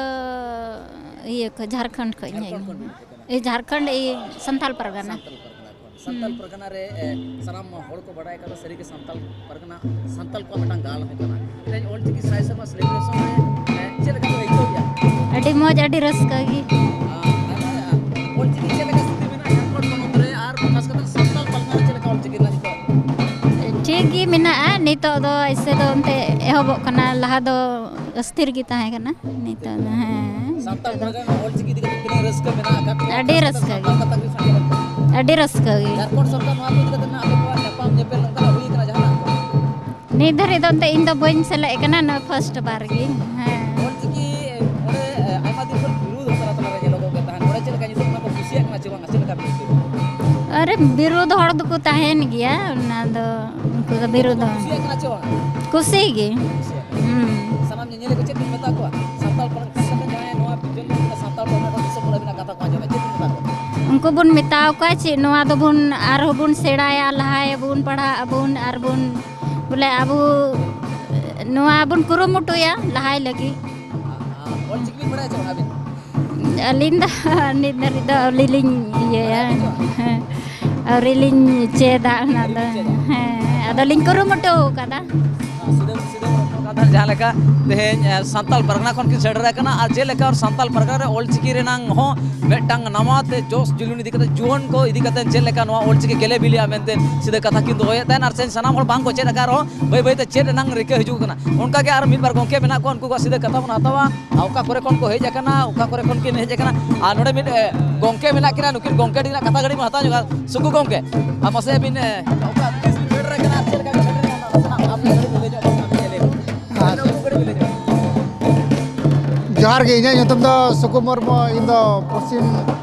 ᱤᱭᱟᱹ ᱠᱷᱚᱱ, ᱡᱷᱟᱲᱠᱷᱚᱸᱰ ᱠᱷᱚᱱ ᱤᱧ ᱦᱮᱡ ᱡᱷᱟᱲᱠᱷᱚᱸᱰ ᱠᱷᱚᱱ ᱮᱱᱟ᱾ ᱦᱮᱡ ᱟᱠᱟᱱᱟ᱾ ᱮ, ᱡᱷᱟᱲᱠᱷᱚᱸᱰ, ᱮ, ᱥᱟᱱᱛᱟᱞ ᱯᱟᱨᱜᱟᱱᱟ᱾ ᱥᱟᱱᱛᱟᱞ ᱯᱟᱨᱜᱟᱱᱟ ᱠᱷᱚᱱ᱾ ᱥᱟᱱᱛᱟᱞ ᱦᱩᱸ᱾ ᱯᱟᱨᱜᱟᱱᱟ ᱨᱮ, ᱮ, ᱥᱟᱱᱟᱢ ᱦᱚᱲ ᱠᱚ ᱵᱟᱲᱟᱭ ᱠᱟᱫᱟ, ᱥᱟᱹᱨᱤᱜᱮ ᱥᱟᱱᱛᱟᱞ ᱯᱟᱨᱜᱟᱱᱟ, ᱥᱟᱱᱛᱟᱞ ᱠᱚᱣᱟᱜ ᱢᱤᱫᱴᱟᱝ ᱜᱟᱲ ᱦᱚᱸ ᱠᱟᱱᱟ᱾ ᱛᱮᱦᱮᱧ ᱚᱞᱪᱤᱠᱤ ᱥᱟᱭ ᱥᱮᱨᱢᱟ ᱥᱮᱞᱤᱵᱨᱮᱥᱚᱱ ᱨᱮ, ᱮ, ᱪᱮᱫ ᱞᱮᱠᱟ ᱯᱮ ᱟᱹᱭᱠᱟᱹᱣ ᱠᱮᱫᱟ? ᱟᱹᱰᱤ ᱢᱚᱡᱽ, ᱟᱹᱰᱤ ᱨᱟᱹᱥᱠᱟᱹ ᱜᱮ᱾ ᱟᱨ, ᱟᱨ, ᱚᱞᱪᱤᱠᱤ ᱪᱮᱫ ᱞᱮᱠᱟ ᱥᱛᱷᱤᱛᱤ ᱢᱮᱱᱟᱜᱼᱟ ᱡᱷᱟᱲᱠᱷᱚᱸᱰ ᱯᱚᱱᱚᱛ ᱨᱮ, ᱟᱨ ᱠᱷᱟᱥ ᱠᱟᱛᱮ ᱥᱟᱱᱛᱟᱞ ᱯᱟᱨᱜᱟᱱᱟ ᱨᱮ ᱪᱮᱫ ᱞᱮᱠᱟ ᱚᱞᱪᱤᱠᱤ ᱨᱮᱱᱟᱜ ᱱᱤᱛᱚᱜ? ᱴᱷᱤᱠ ᱜᱮ ᱢᱮᱱᱟᱜᱼᱟ, ᱱᱤᱛᱚᱜ ᱫᱚ ᱮᱭᱥᱮ ᱫᱚ ᱮᱱᱛᱮ ᱮᱦᱚᱵᱚᱜ ᱠᱟᱱᱟ, ᱞᱟᱦᱟ ᱫᱚ ᱚᱥᱛᱷᱤᱨ ᱜᱮ ᱛᱟᱦᱮᱸ ᱠᱟᱱᱟ᱾ ᱱᱤᱛᱚᱜ ᱫᱚ, ᱦᱮᱸ, ᱥᱟᱱᱛᱟᱲ ᱱᱤᱛᱚᱜ ᱫᱚ ᱯᱟᱨᱜᱟᱱᱟ ᱚᱞᱪᱤᱠᱤ ᱤᱫᱤ ᱠᱟᱛᱮ ᱛᱤᱱᱟᱹᱜ ᱨᱟᱹᱥᱠᱟᱹ ᱢᱮᱱᱟᱜ ᱟᱠᱟᱫ ᱯᱮᱭᱟ? ᱟᱹᱰᱤ ᱨᱟᱹᱥᱠᱟᱹ ᱜᱮ᱾ ᱥᱟᱱᱛᱟᱲ ᱠᱟᱛᱷᱟ ᱜᱮ ᱥᱟᱸᱜᱮ ᱞᱮᱱ ᱛᱟᱵᱚᱱᱟ᱾ ᱟᱹᱰᱤ ᱨᱟᱹᱥᱠᱟᱹ ᱜᱮ᱾ ᱡᱷᱟᱲᱠᱷᱚᱸᱰ ᱥᱚᱨᱠᱟᱨ ᱱᱚᱣᱟ ᱠᱚ ᱤᱫᱤ ᱠᱟᱛᱮ ᱱᱟᱜ ᱟᱯᱮ ᱠᱚᱣᱟᱜ ᱧᱟᱯᱟᱢ ᱧᱮᱯᱮᱞ ᱱᱚᱝᱠᱟᱱᱟᱜ ᱦᱩᱭ ᱠᱟᱱᱟ ᱡᱟᱦᱟᱱᱟᱜ ᱠᱚ? ᱱᱤᱛ ᱫᱷᱟᱹᱨᱤᱡ ᱫᱚ ᱮᱱᱛᱮ ᱤᱧ ᱫᱚ ᱵᱟᱹᱧ ᱥᱮᱞᱮᱫ ᱠᱟᱱᱟ, ᱱᱚᱣᱟ ᱯᱷᱟᱥᱴ ᱵᱟᱨ ᱜᱮ᱾ ᱦᱮᱸ᱾ ᱚᱞᱪᱤᱠᱤ ᱱᱚᱰᱮ, ᱮ, ᱟᱭᱢᱟ ᱫᱤᱱ ᱠᱷᱚᱱ ᱵᱤᱨᱳᱫᱷ ᱦᱚᱸ ᱛᱟᱞᱟ ᱛᱟᱞᱟ ᱨᱮ ᱧᱮᱞᱚᱜᱚᱜ ᱠᱟᱱ ᱛᱟᱦᱮᱸᱫ᱾ ᱱᱚᱰᱮ ᱪᱮᱫ ᱞᱮᱠᱟ ᱧᱮᱞᱚᱜ ᱠᱟᱱᱟ, ᱠᱚ ᱠᱩᱥᱤᱭᱟᱜ ᱠᱟᱱᱟ ᱪᱮ ᱵᱟᱝ? ᱪᱮᱫ ᱞᱮᱠᱟ ᱯᱮ ᱟᱹᱭᱠᱟᱹᱣ ᱮᱫᱟ? ᱟᱨᱮ, ᱵᱤᱨᱳᱫᱷ ᱦᱚᱲ ᱫᱚᱠᱚ ᱛᱟᱦᱮᱱ ᱜᱮᱭᱟ, ᱚᱱᱟ ᱫᱚ, ᱩᱱᱠᱩ ᱫᱚ ᱵᱤᱨᱳᱫᱷ ᱠᱚ ᱦᱚᱲ᱾ ᱠᱩᱥᱤᱭᱟᱜ ᱠᱟᱱᱟ ᱪᱮ ᱵᱟᱝ? ᱠᱩᱥᱤ ᱜᱮ᱾ ᱠᱩᱥᱤᱭᱟᱜ ᱠᱟᱱᱟ᱾ ᱦᱩᱸ᱾ ᱥᱟᱱᱟᱢ ᱧᱮᱧᱮᱞᱤᱭᱟᱹ ᱠᱚ ᱪᱮᱫ ᱵᱤᱱ ᱢᱮᱛᱟ ᱠᱚᱣᱟ? ᱥᱟᱱᱛᱟᱲ ᱯᱟᱨᱜᱟᱱᱟ ᱠᱚᱵᱚᱱ ᱢᱮᱛᱟᱣ ᱠᱚᱣᱟ ᱪᱮᱫ, ᱱᱚᱣᱟ ᱫᱚᱵᱚᱱ ᱟᱨᱦᱚᱸ ᱵᱚᱱ ᱥᱮᱬᱟᱭᱟ, ᱞᱟᱦᱟᱭᱟᱵᱚᱱ, ᱯᱟᱲᱦᱟᱜ ᱟᱵᱚᱱ, ᱟᱨ ᱵᱚᱱ ᱵᱚᱞᱮ ᱟᱵᱚ ᱱᱚᱣᱟ ᱵᱚᱱ ᱠᱩᱨᱩᱢᱩᱴᱩᱭᱟ ᱞᱟᱦᱟᱭ ᱞᱟᱹᱜᱤᱫ᱾ ᱚᱞᱪᱤᱠᱤ ᱵᱤᱱ ᱵᱟᱲᱟᱭᱟ ᱪᱮ ᱵᱟᱝ ᱟᱹᱵᱤᱱ? ᱟᱹᱞᱤᱧ ᱫᱚ ᱱᱤᱛ ᱫᱷᱟᱹᱨᱤᱡ ᱫᱚ ᱟᱹᱣᱨᱤ ᱞᱤᱧ ᱤᱭᱟᱹᱭᱟ᱾ ᱦᱮᱸ, ᱟᱹᱣᱨᱤ ᱞᱤᱧ ᱪᱮᱫᱟ ᱚᱱᱟ ᱫᱚ᱾ ᱦᱮᱸ, ᱟᱫᱚ ᱞᱤᱧ ᱠᱩᱨᱩᱢᱩᱴᱩ ᱟᱠᱟᱫᱟ᱾ ᱥᱤᱫᱟᱹ ᱥᱤᱫᱟᱹ ᱠᱟᱛᱷᱟ ᱡᱟᱦᱟᱸ ᱞᱮᱠᱟ ᱛᱮᱦᱮᱧ ᱥᱟᱱᱛᱟᱲ ᱯᱟᱨᱜᱟᱱᱟ ᱠᱷᱚᱱ ᱠᱤᱱ ᱥᱮᱴᱮᱨ ᱟᱠᱟᱱᱟ, ᱟᱨ ᱪᱮᱫ ᱞᱮᱠᱟ ᱥᱟᱱᱛᱟᱲ ᱯᱟᱨᱜᱟᱱᱟ ᱨᱮ ᱚᱞᱪᱤᱠᱤ ᱨᱮᱱᱟᱝ ᱦᱚᱸ ᱢᱤᱫᱴᱟᱝ ᱱᱟᱣᱟ ᱛᱮ ᱡᱚᱥ ᱡᱩᱞᱩᱱ ᱤᱫᱤ ᱠᱟᱛᱮ, ᱡᱩᱣᱟᱹᱱ ᱠᱚ ᱤᱫᱤ ᱠᱟᱛᱮ ᱪᱮᱫ ᱞᱮᱠᱟ ᱱᱚᱣᱟ ᱚᱞᱪᱤᱠᱤ ᱜᱮᱞᱮ ᱵᱤᱞᱤᱜᱼᱟ ᱢᱮᱱᱛᱮ ᱥᱤᱫᱟᱹ ᱠᱟᱛᱷᱟ ᱠᱤᱱ ᱫᱚᱦᱚᱭᱮᱫ ᱛᱟᱦᱮᱸᱫ, ᱟᱨ ᱥᱮ ᱥᱟᱱᱟᱢ ᱦᱚᱲ ᱵᱟᱝ ᱠᱚ ᱪᱮᱫ ᱟᱠᱟᱫ ᱨᱮᱦᱚᱸ ᱵᱟᱹᱭ ᱵᱟᱹᱭ ᱛᱮ ᱪᱮᱫ ᱨᱮᱱᱟᱝ ᱨᱤᱠᱟᱹ ᱦᱤᱡᱩᱜ ᱠᱟᱱᱟ᱾ ᱚᱱᱠᱟ ᱜᱮ ᱟᱨ ᱢᱤᱫ ᱵᱟᱨ ᱜᱚᱢᱠᱮ ᱢᱮᱱᱟᱜ ᱠᱚᱣᱟ, ᱩᱱᱠᱩ ᱠᱚᱣᱟᱜ ᱥᱤᱫᱟᱹ ᱠᱟᱛᱷᱟ ᱵᱚᱱ ᱦᱟᱛᱟᱣᱟ, ᱟᱨ ᱚᱠᱟ ᱠᱚᱨᱮ ᱠᱷᱚᱱ ᱠᱚ ᱦᱮᱡ ᱟᱠᱟᱱᱟ, ᱚᱠᱟ ᱠᱚᱨᱮ ᱠᱷᱚᱱ ᱠᱤᱱ ᱦᱮᱡ ᱟᱠᱟᱱᱟ᱾ ᱟᱨ ᱱᱚᱰᱮ ᱢᱤᱫ ᱮ, ᱜᱚᱢᱠᱮ ᱢᱮᱱᱟᱜ ᱠᱤᱱᱟ, ᱱᱩᱠᱤᱱ ᱜᱚᱢᱠᱮ ᱴᱷᱮᱱ ᱠᱟᱛᱷᱟ ᱠᱟᱹᱴᱤᱡ ᱵᱚᱱ ᱦᱟᱛᱟᱣ ᱧᱚᱜᱟ᱾ ᱥᱩᱠᱩ ᱜᱚᱢᱠᱮ, ᱟᱨ ᱢᱟᱥᱮ ᱟᱹᱵᱤᱱ ᱮ, ᱚᱠᱟ ᱛᱤᱥ ᱵᱤᱱ ᱯᱷᱮᱰ ᱨᱮ ᱠᱟᱱᱟ ᱟᱨ ᱪᱮᱫ ᱞᱮᱠᱟ ᱵᱤᱱ ᱥᱮᱴᱮᱨ ᱟᱠᱟᱱᱟ ᱱᱟᱥᱮᱱᱟᱜ ᱟᱯᱮ ᱠᱟᱹᱴᱤᱡ ᱵᱤᱱ ᱞᱟᱹᱭ ᱧᱚᱜ ᱠᱟᱱᱟ, ᱟᱯᱮ ᱪᱮᱫ ᱞᱟᱹᱭ ᱵᱤᱱ? ᱟᱪᱪᱷᱟ᱾ ᱡᱚᱦᱟᱨ ᱜᱮ, ᱤᱧᱟᱹᱜ ᱧᱩᱛᱩᱢ ᱫᱚ ᱥᱩᱠᱩ ᱢᱩᱨᱢᱩ᱾ ᱤᱧ ᱫᱚ ᱯᱚᱥᱪᱤᱢ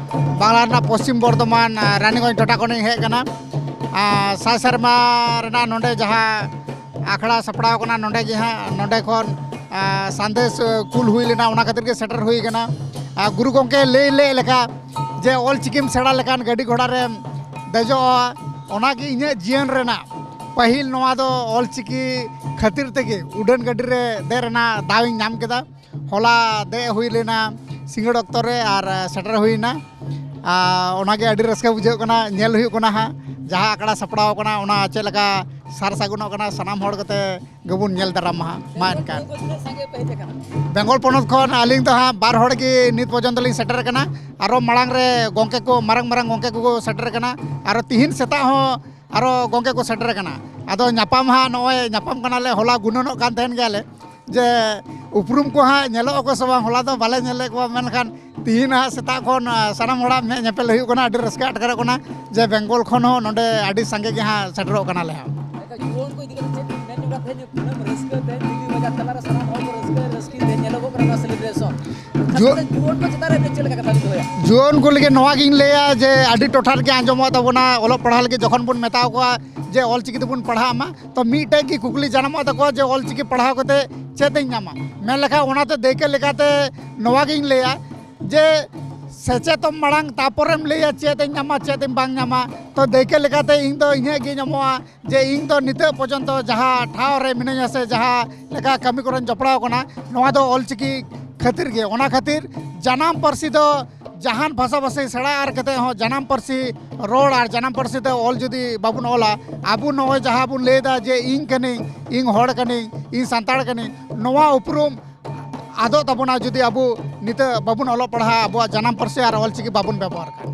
ᱵᱟᱝᱞᱟ ᱨᱮᱱᱟᱜ ᱯᱚᱥᱪᱤᱢ ᱵᱚᱨᱫᱷᱚᱢᱟᱱ, ᱟᱨ, ᱨᱟᱱᱤᱜᱚᱸᱡᱽ ᱴᱚᱴᱷᱟ ᱠᱷᱚᱱᱤᱧ ᱦᱮᱡ ᱟᱠᱟᱱᱟ᱾ ᱟᱨ, ᱥᱟᱭ ᱥᱮᱨᱢᱟ ᱨᱮᱱᱟᱜ ᱱᱚᱰᱮ ᱡᱟᱦᱟᱸ ᱟᱠᱷᱲᱟ ᱥᱟᱯᱲᱟᱣ ᱟᱠᱟᱱᱟ, ᱱᱚᱰᱮ ᱜᱮ ᱦᱟᱸᱜ, ᱱᱚᱰᱮ ᱠᱷᱚᱱ, ᱟᱨ, ᱥᱟᱸᱫᱮᱥ, ᱟᱨ, ᱠᱩᱞ ᱦᱩᱭ ᱞᱮᱱᱟ, ᱚᱱᱟ ᱠᱷᱟᱹᱛᱤᱨ ᱜᱮ ᱥᱮᱴᱮᱨ ᱦᱩᱭ ᱟᱠᱟᱱᱟ᱾ ᱟᱨ ᱜᱩᱨᱩ ᱜᱚᱢᱠᱮ ᱞᱟᱹᱭ ᱞᱮᱫ ᱞᱮᱠᱟ ᱡᱮ ᱚᱞ ᱪᱤᱠᱤᱢ ᱥᱮᱬᱟ ᱞᱮᱠᱷᱟᱱ ᱜᱟᱹᱰᱤ ᱜᱷᱚᱲᱟ ᱨᱮᱢ ᱫᱮᱡᱚᱜᱼᱟ, ᱚᱱᱟᱜᱮ ᱤᱧᱟᱹᱜ ᱡᱤᱭᱚᱱ ᱨᱮᱱᱟᱜ ᱯᱟᱹᱦᱤᱞ ᱱᱚᱣᱟ ᱫᱚ ᱚᱞ ᱪᱤᱠᱤ ᱠᱷᱟᱹᱛᱤᱨ ᱛᱮᱜᱮ ᱩᱰᱟᱹᱱ ᱜᱟᱹᱰᱤ ᱨᱮ ᱫᱮᱡ ᱨᱮᱱᱟᱜ ᱫᱟᱣ ᱤᱧ ᱧᱟᱢ ᱠᱮᱫᱟ᱾ ᱦᱚᱞᱟ ᱫᱮᱡ ᱦᱩᱭ ᱞᱮᱱᱟ ᱥᱤᱸᱜᱟᱹᱲ ᱚᱠᱛᱚ ᱨᱮ ᱟᱨ ᱥᱮᱴᱮᱨ ᱦᱩᱭ ᱮᱱᱟ᱾ ᱟᱨ ᱚᱱᱟᱜᱮ ᱟᱹᱰᱤ ᱨᱟᱹᱥᱠᱟᱹ ᱵᱩᱡᱷᱟᱹᱜ ᱠᱟᱱᱟ᱾ ᱧᱮᱞ ᱦᱩᱭᱩᱜ ᱠᱟᱱᱟ ᱦᱟᱸᱜ ᱡᱟᱦᱟᱸ ᱟᱠᱷᱲᱟ ᱥᱟᱯᱲᱟᱣ ᱠᱟᱱᱟ, ᱚᱱᱟ ᱪᱮᱫ ᱞᱮᱠᱟ ᱥᱟᱨ ᱥᱟᱹᱜᱩᱱᱚᱜ ᱠᱟᱱᱟ, ᱥᱟᱱᱟᱢ ᱦᱚᱲ ᱠᱚᱛᱮ ᱜᱮᱵᱚᱱ ᱧᱮᱞ ᱫᱟᱨᱟᱢ ᱢᱟ ᱦᱟᱸᱜ᱾ ᱢᱟ ᱮᱱᱠᱷᱟᱱ ᱛᱤᱱᱟᱹᱜ ᱥᱟᱸᱜᱮ ᱯᱮ ᱦᱮᱡ ᱟᱠᱟᱱᱟ? ᱵᱮᱝᱜᱚᱞ ᱯᱚᱱᱚᱛ ᱠᱷᱚᱱ ᱟᱹᱞᱤᱧ ᱫᱚ ᱦᱟᱸᱜ ᱵᱟᱨ ᱦᱚᱲ ᱜᱮ ᱱᱤᱛ ᱯᱚᱨᱡᱚᱱᱛᱚ ᱞᱤᱧ ᱥᱮᱴᱮᱨ ᱟᱠᱟᱱᱟ᱾ ᱟᱨᱚ ᱢᱟᱲᱟᱝ ᱨᱮ ᱜᱚᱢᱠᱮ ᱠᱚ, ᱢᱟᱨᱟᱝ ᱢᱟᱨᱟᱝ ᱜᱚᱢᱠᱮ ᱠᱚᱠᱚ ᱥᱮᱴᱮᱨ ᱟᱠᱟᱱᱟ᱾ ᱟᱨᱚ ᱛᱤᱦᱤᱧ ᱥᱮᱛᱟᱜ ᱦᱚᱸ ᱟᱨᱚ ᱜᱚᱢᱠᱮ ᱠᱚ ᱥᱮᱴᱮᱨ ᱟᱠᱟᱱᱟ᱾ ᱟᱫᱚ ᱧᱟᱯᱟᱢ ᱦᱟᱸᱜ ᱱᱚᱜᱼᱚᱭ ᱧᱟᱯᱟᱢ ᱠᱟᱱᱟᱞᱮ, ᱦᱚᱞᱟ ᱜᱩᱱᱟᱹᱱᱚᱜ ᱠᱟᱱ ᱛᱟᱦᱮᱱ ᱜᱮᱭᱟᱞᱮ ᱡᱮ ᱩᱯᱨᱩᱢ ᱠᱚ ᱦᱟᱸᱜ ᱧᱮᱞᱚᱜ ᱟᱠᱚ ᱥᱮ ᱵᱟᱝ, ᱦᱚᱞᱟ ᱫᱚ ᱵᱟᱞᱮ ᱧᱮᱞ ᱞᱮᱫ ᱠᱚᱣᱟ, ᱢᱮᱱᱠᱷᱟᱱ ᱛᱤᱦᱤᱧ ᱦᱟᱸᱜ ᱥᱮᱛᱟᱜ ᱠᱷᱚᱱ, ᱟ, ᱥᱟᱱᱟᱢ ᱦᱚᱲᱟᱜ ᱢᱮᱫ ᱧᱮᱯᱮᱞ ᱦᱩᱭᱩᱜ ᱠᱟᱱᱟ᱾ ᱟᱹᱰᱤ ᱨᱟᱹᱥᱠᱟᱹ ᱟᱴᱠᱟᱨᱚᱜ ᱠᱟᱱᱟ ᱡᱮ ᱵᱮᱝᱜᱚᱞ ᱠᱷᱚᱱ ᱦᱚᱸ ᱱᱚᱰᱮ ᱟᱹᱰᱤ ᱥᱟᱸᱜᱮ ᱜᱮ ᱦᱟᱸᱜ ᱥᱮᱴᱮᱨᱚᱜ ᱠᱟᱱᱟᱞᱮ ᱦᱟᱸᱜ᱾ ᱟᱪᱪᱷᱟ, ᱡᱩᱣᱟᱹᱱ ᱠᱚ ᱤᱫᱤ ᱠᱟᱛᱮ ᱪᱮᱫ ᱵᱤᱱ ᱢᱮᱱ ᱧᱚᱜᱟ? ᱛᱮᱦᱮᱧ ᱛᱤᱱᱟᱹᱜ ᱨᱟᱹᱥᱠᱟᱹ, ᱛᱮᱦᱮᱧ ᱫᱤᱞᱞᱤ ᱵᱟᱡᱟᱨ ᱛᱟᱞᱟᱨᱮ ᱥᱟᱱᱟᱢ ᱦᱚᱲ ᱠᱚ ᱨᱟᱹᱥᱠᱟᱹ, ᱨᱟᱹᱥᱠᱟᱹ ᱛᱮ ᱧᱮᱞᱚᱜᱚᱜ ᱠᱟᱱᱟ ᱱᱚᱣᱟ ᱥᱮᱞᱤᱵᱨᱮᱥᱚᱱ᱾ ᱠᱷᱟᱥ ᱡᱩ- ᱠᱟᱛᱮ ᱡᱩᱣᱟᱹᱱ ᱠᱚ ᱪᱮᱛᱟᱱ ᱨᱮ ᱟᱹᱵᱤᱱ ᱪᱮᱫ ᱞᱮᱠᱟ ᱠᱟᱛᱷᱟ ᱵᱤᱱ ᱫᱚᱦᱚᱭᱟ? ᱡᱩᱣᱟᱹᱱ ᱠᱚ ᱞᱟᱹᱜᱤᱫ ᱱᱚᱣᱟ ᱜᱤᱧ ᱞᱟᱹᱭᱟ ᱡᱮ ᱟᱹᱰᱤ ᱴᱚᱴᱷᱟ ᱨᱮᱜᱮ ᱟᱸᱡᱚᱢᱚᱜ ᱛᱟᱵᱚᱱᱟ, ᱚᱞᱚᱜ ᱯᱟᱲᱦᱟᱣ ᱞᱟᱹᱜᱤᱫ ᱡᱚᱠᱷᱚᱱ ᱵᱚᱱ ᱢᱮᱛᱟᱣ ᱠᱚᱣᱟ ᱡᱮ ᱚᱞ ᱪᱤᱠᱤ ᱛᱮᱵᱚᱱ ᱯᱟᱲᱦᱟᱜ ᱢᱟ, ᱛᱚ ᱢᱤᱫᱴᱮᱡ ᱜᱮ ᱠᱩᱠᱞᱤ ᱡᱟᱱᱟᱢᱚᱜ ᱛᱟᱠᱚᱣᱟ ᱡᱮ ᱚᱞ ᱪᱤᱠᱤ ᱯᱟᱲᱦᱟᱣ ᱠᱟᱛᱮ ᱪᱮᱫ ᱤᱧ ᱧᱟᱢᱟ? ᱢᱮᱱ ᱞᱮᱠᱷᱟᱱ ᱚᱱᱟᱛᱮ ᱫᱟᱹᱭᱠᱟᱹ ᱞᱮᱠᱟᱛᱮ ᱱᱚᱣᱟ ᱜᱤᱧ ᱞᱟᱹᱭᱟ ᱡᱮ ᱥᱮᱪᱮᱫᱚᱜ ᱢᱟᱲᱟᱝ ᱛᱟᱯᱚᱨᱮᱢ ᱞᱟᱹᱭᱟ ᱪᱮᱫ ᱤᱧ ᱧᱟᱢᱟ, ᱪᱮᱫ ᱤᱧ ᱵᱟᱝ ᱧᱟᱢᱟ᱾ ᱛᱚ ᱫᱟᱹᱭᱠᱟᱹ ᱞᱮᱠᱟᱛᱮ ᱤᱧ ᱫᱚ ᱤᱧᱟᱹᱜ ᱜᱤᱧ ᱮᱢᱚᱜᱼᱟ ᱡᱮ ᱤᱧ ᱫᱚ ᱱᱤᱛᱚᱜ ᱯᱚᱨᱡᱚᱱᱛᱚ ᱡᱟᱦᱟᱸ ᱴᱷᱟᱶ ᱨᱮ ᱢᱤᱱᱟᱹᱧᱟ ᱥᱮ ᱡᱟᱦᱟᱸ ᱞᱮᱠᱟ ᱠᱟᱹᱢᱤ ᱠᱚᱨᱮᱧ ᱡᱚᱯᱲᱟᱣ ᱠᱟᱱᱟ, ᱱᱚᱣᱟ ᱫᱚ ᱚᱞᱪᱤᱠᱤ ᱠᱷᱟᱹᱛᱤᱨ ᱜᱮ᱾ ᱚᱱᱟ ᱠᱷᱟᱹᱛᱤᱨ ᱡᱟᱱᱟᱢ ᱯᱟᱹᱨᱥᱤ ᱫᱚ ᱡᱟᱦᱟᱱ ᱵᱷᱟᱥᱟᱼᱵᱷᱟᱥᱤ ᱥᱮᱬᱟ ᱟᱨ ᱠᱟᱛᱮ ᱦᱚᱸ ᱡᱟᱱᱟᱢ ᱯᱟᱹᱨᱥᱤ ᱨᱚᱲ ᱟᱨ ᱡᱟᱱᱟᱢ ᱯᱟᱹᱨᱥᱤ ᱛᱮ ᱚᱞ ᱡᱩᱫᱤ ᱵᱟᱵᱚᱱ ᱚᱞᱟ, ᱟᱵᱚ ᱱᱚᱜᱼᱚᱭ ᱡᱟᱦᱟᱸ ᱵᱚᱱ ᱞᱟᱹᱭᱫᱟ ᱡᱮ ᱤᱧ ᱠᱟᱹᱱᱟᱹᱧ, ᱤᱧ ᱦᱚᱲ ᱠᱟᱹᱱᱟᱹᱧ, ᱤᱧ ᱥᱟᱱᱛᱟᱲ ᱠᱟᱹᱱᱟᱹᱧ, ᱱᱚᱣᱟ ᱩᱯᱨᱩᱢ ᱟᱫᱚᱜ ᱛᱟᱵᱚᱱᱟ ᱡᱩᱫᱤ ᱟᱵᱚ ᱱᱤᱛᱚᱜ ᱵᱟᱵᱚᱱ ᱚᱞᱚᱜ ᱯᱟᱲᱦᱟᱜᱼᱟ ᱟᱵᱚᱣᱟᱜ ᱡᱟᱱᱟᱢ ᱯᱟᱹᱨᱥᱤ ᱟᱨ ᱚᱞᱪᱤᱠᱤ ᱵᱟᱵᱚᱱ ᱵᱮᱵᱚᱦᱟᱨ ᱠᱷᱟᱱ᱾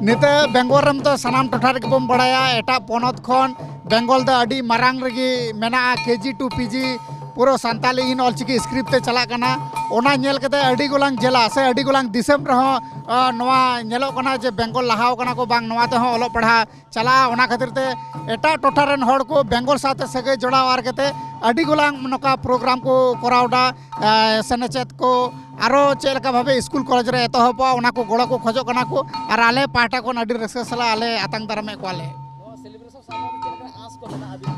ᱱᱤᱛᱚᱜ ᱵᱮᱝᱜᱚᱞ ᱨᱮ ᱢᱚᱛᱚ ᱥᱟᱱᱟᱢ ᱴᱚᱴᱷᱟ ᱨᱮᱜᱮ ᱵᱚᱱ ᱵᱟᱲᱟᱭᱟ, ᱮᱴᱟᱜ ᱯᱚᱱᱚᱛ ᱠᱷᱚᱱ ᱵᱮᱝᱜᱚᱞ ᱫᱚ ᱟᱹᱰᱤ ᱢᱟᱨᱟᱝ ᱨᱮᱜᱮ ᱢᱮᱱᱟᱜᱼᱟ, ᱠᱮ ᱡᱤ ᱴᱩ ᱯᱤ ᱡᱤ ᱯᱩᱨᱟᱹ ᱥᱟᱱᱛᱟᱞᱤ ᱤᱱ ᱚᱞᱪᱤᱠᱤ ᱥᱠᱨᱤᱯᱴ ᱛᱮ ᱪᱟᱞᱟᱜ ᱠᱟᱱᱟ᱾ ᱚᱱᱟ ᱧᱮᱞ ᱠᱟᱛᱮ ᱟᱹᱰᱤ ᱜᱚᱞᱟᱝ ᱡᱮᱞᱟ ᱥᱮ ᱟᱹᱰᱤ ᱜᱚᱞᱟᱝ ᱫᱤᱥᱚᱢ ᱨᱮᱦᱚᱸ, ᱟ, ᱱᱚᱣᱟ ᱧᱮᱞᱚᱜ ᱠᱟᱱᱟ ᱡᱮ ᱵᱮᱝᱜᱚᱞ ᱞᱟᱦᱟᱣ ᱠᱟᱱᱟ ᱠᱚ, ᱵᱟᱝ ᱱᱚᱣᱟ ᱛᱮᱦᱚᱸ ᱚᱞᱚᱜ ᱯᱟᱲᱦᱟᱜ ᱪᱟᱞᱟᱜᱼᱟ᱾ ᱚᱱᱟ ᱠᱷᱟᱹᱛᱤᱨ ᱛᱮ ᱮᱴᱟᱜ ᱴᱚᱴᱷᱟ ᱨᱮᱱ ᱦᱚᱲ ᱠᱚ ᱵᱮᱝᱜᱚᱞ ᱥᱟᱶᱛᱮ ᱥᱟᱹᱜᱟᱹᱭ ᱡᱚᱲᱟᱣ ᱟᱨ ᱠᱟᱛᱮ ᱟᱹᱰᱤ ᱜᱚᱞᱟᱝ ᱱᱚᱝᱠᱟ ᱯᱨᱳᱜᱨᱟᱢ ᱠᱚ ᱠᱚᱨᱟᱣ ᱮᱫᱟ᱾ ᱮ, ᱥᱮ ᱱᱮᱪᱮᱫ ᱠᱚ ᱟᱨᱚ ᱪᱮᱫ ᱞᱮᱠᱟ ᱵᱷᱟᱵᱮ ᱥᱠᱩᱞ ᱠᱚᱞᱮᱡᱽ ᱨᱮ ᱮᱛᱚᱦᱚᱵᱚᱜᱼᱟ, ᱚᱱᱟ ᱠᱚ ᱜᱚᱲᱚ ᱠᱚ ᱠᱷᱚᱡᱚᱜ ᱠᱟᱱᱟ ᱠᱚ᱾ ᱟᱨ ᱟᱞᱮ ᱯᱟᱦᱴᱟ ᱠᱷᱚᱱ ᱟᱹᱰᱤ ᱨᱟᱹᱥᱠᱟᱹ ᱥᱟᱞᱟᱜ ᱟᱞᱮ ᱟᱛᱟᱝ ᱫᱟᱨᱟᱢᱮᱫ ᱠᱚᱣᱟᱞᱮ᱾ ᱱᱚᱣᱟ ᱥᱮᱞᱤᱵᱨᱮᱥᱚᱱ ᱥᱟᱶ ᱥᱟᱶᱛᱮ ᱪᱮᱫ ᱞᱮᱠᱟ ᱟᱸᱥ ᱠᱚ ᱢᱮᱱᱟᱜᱼᱟ ᱟᱹᱵᱤᱱ?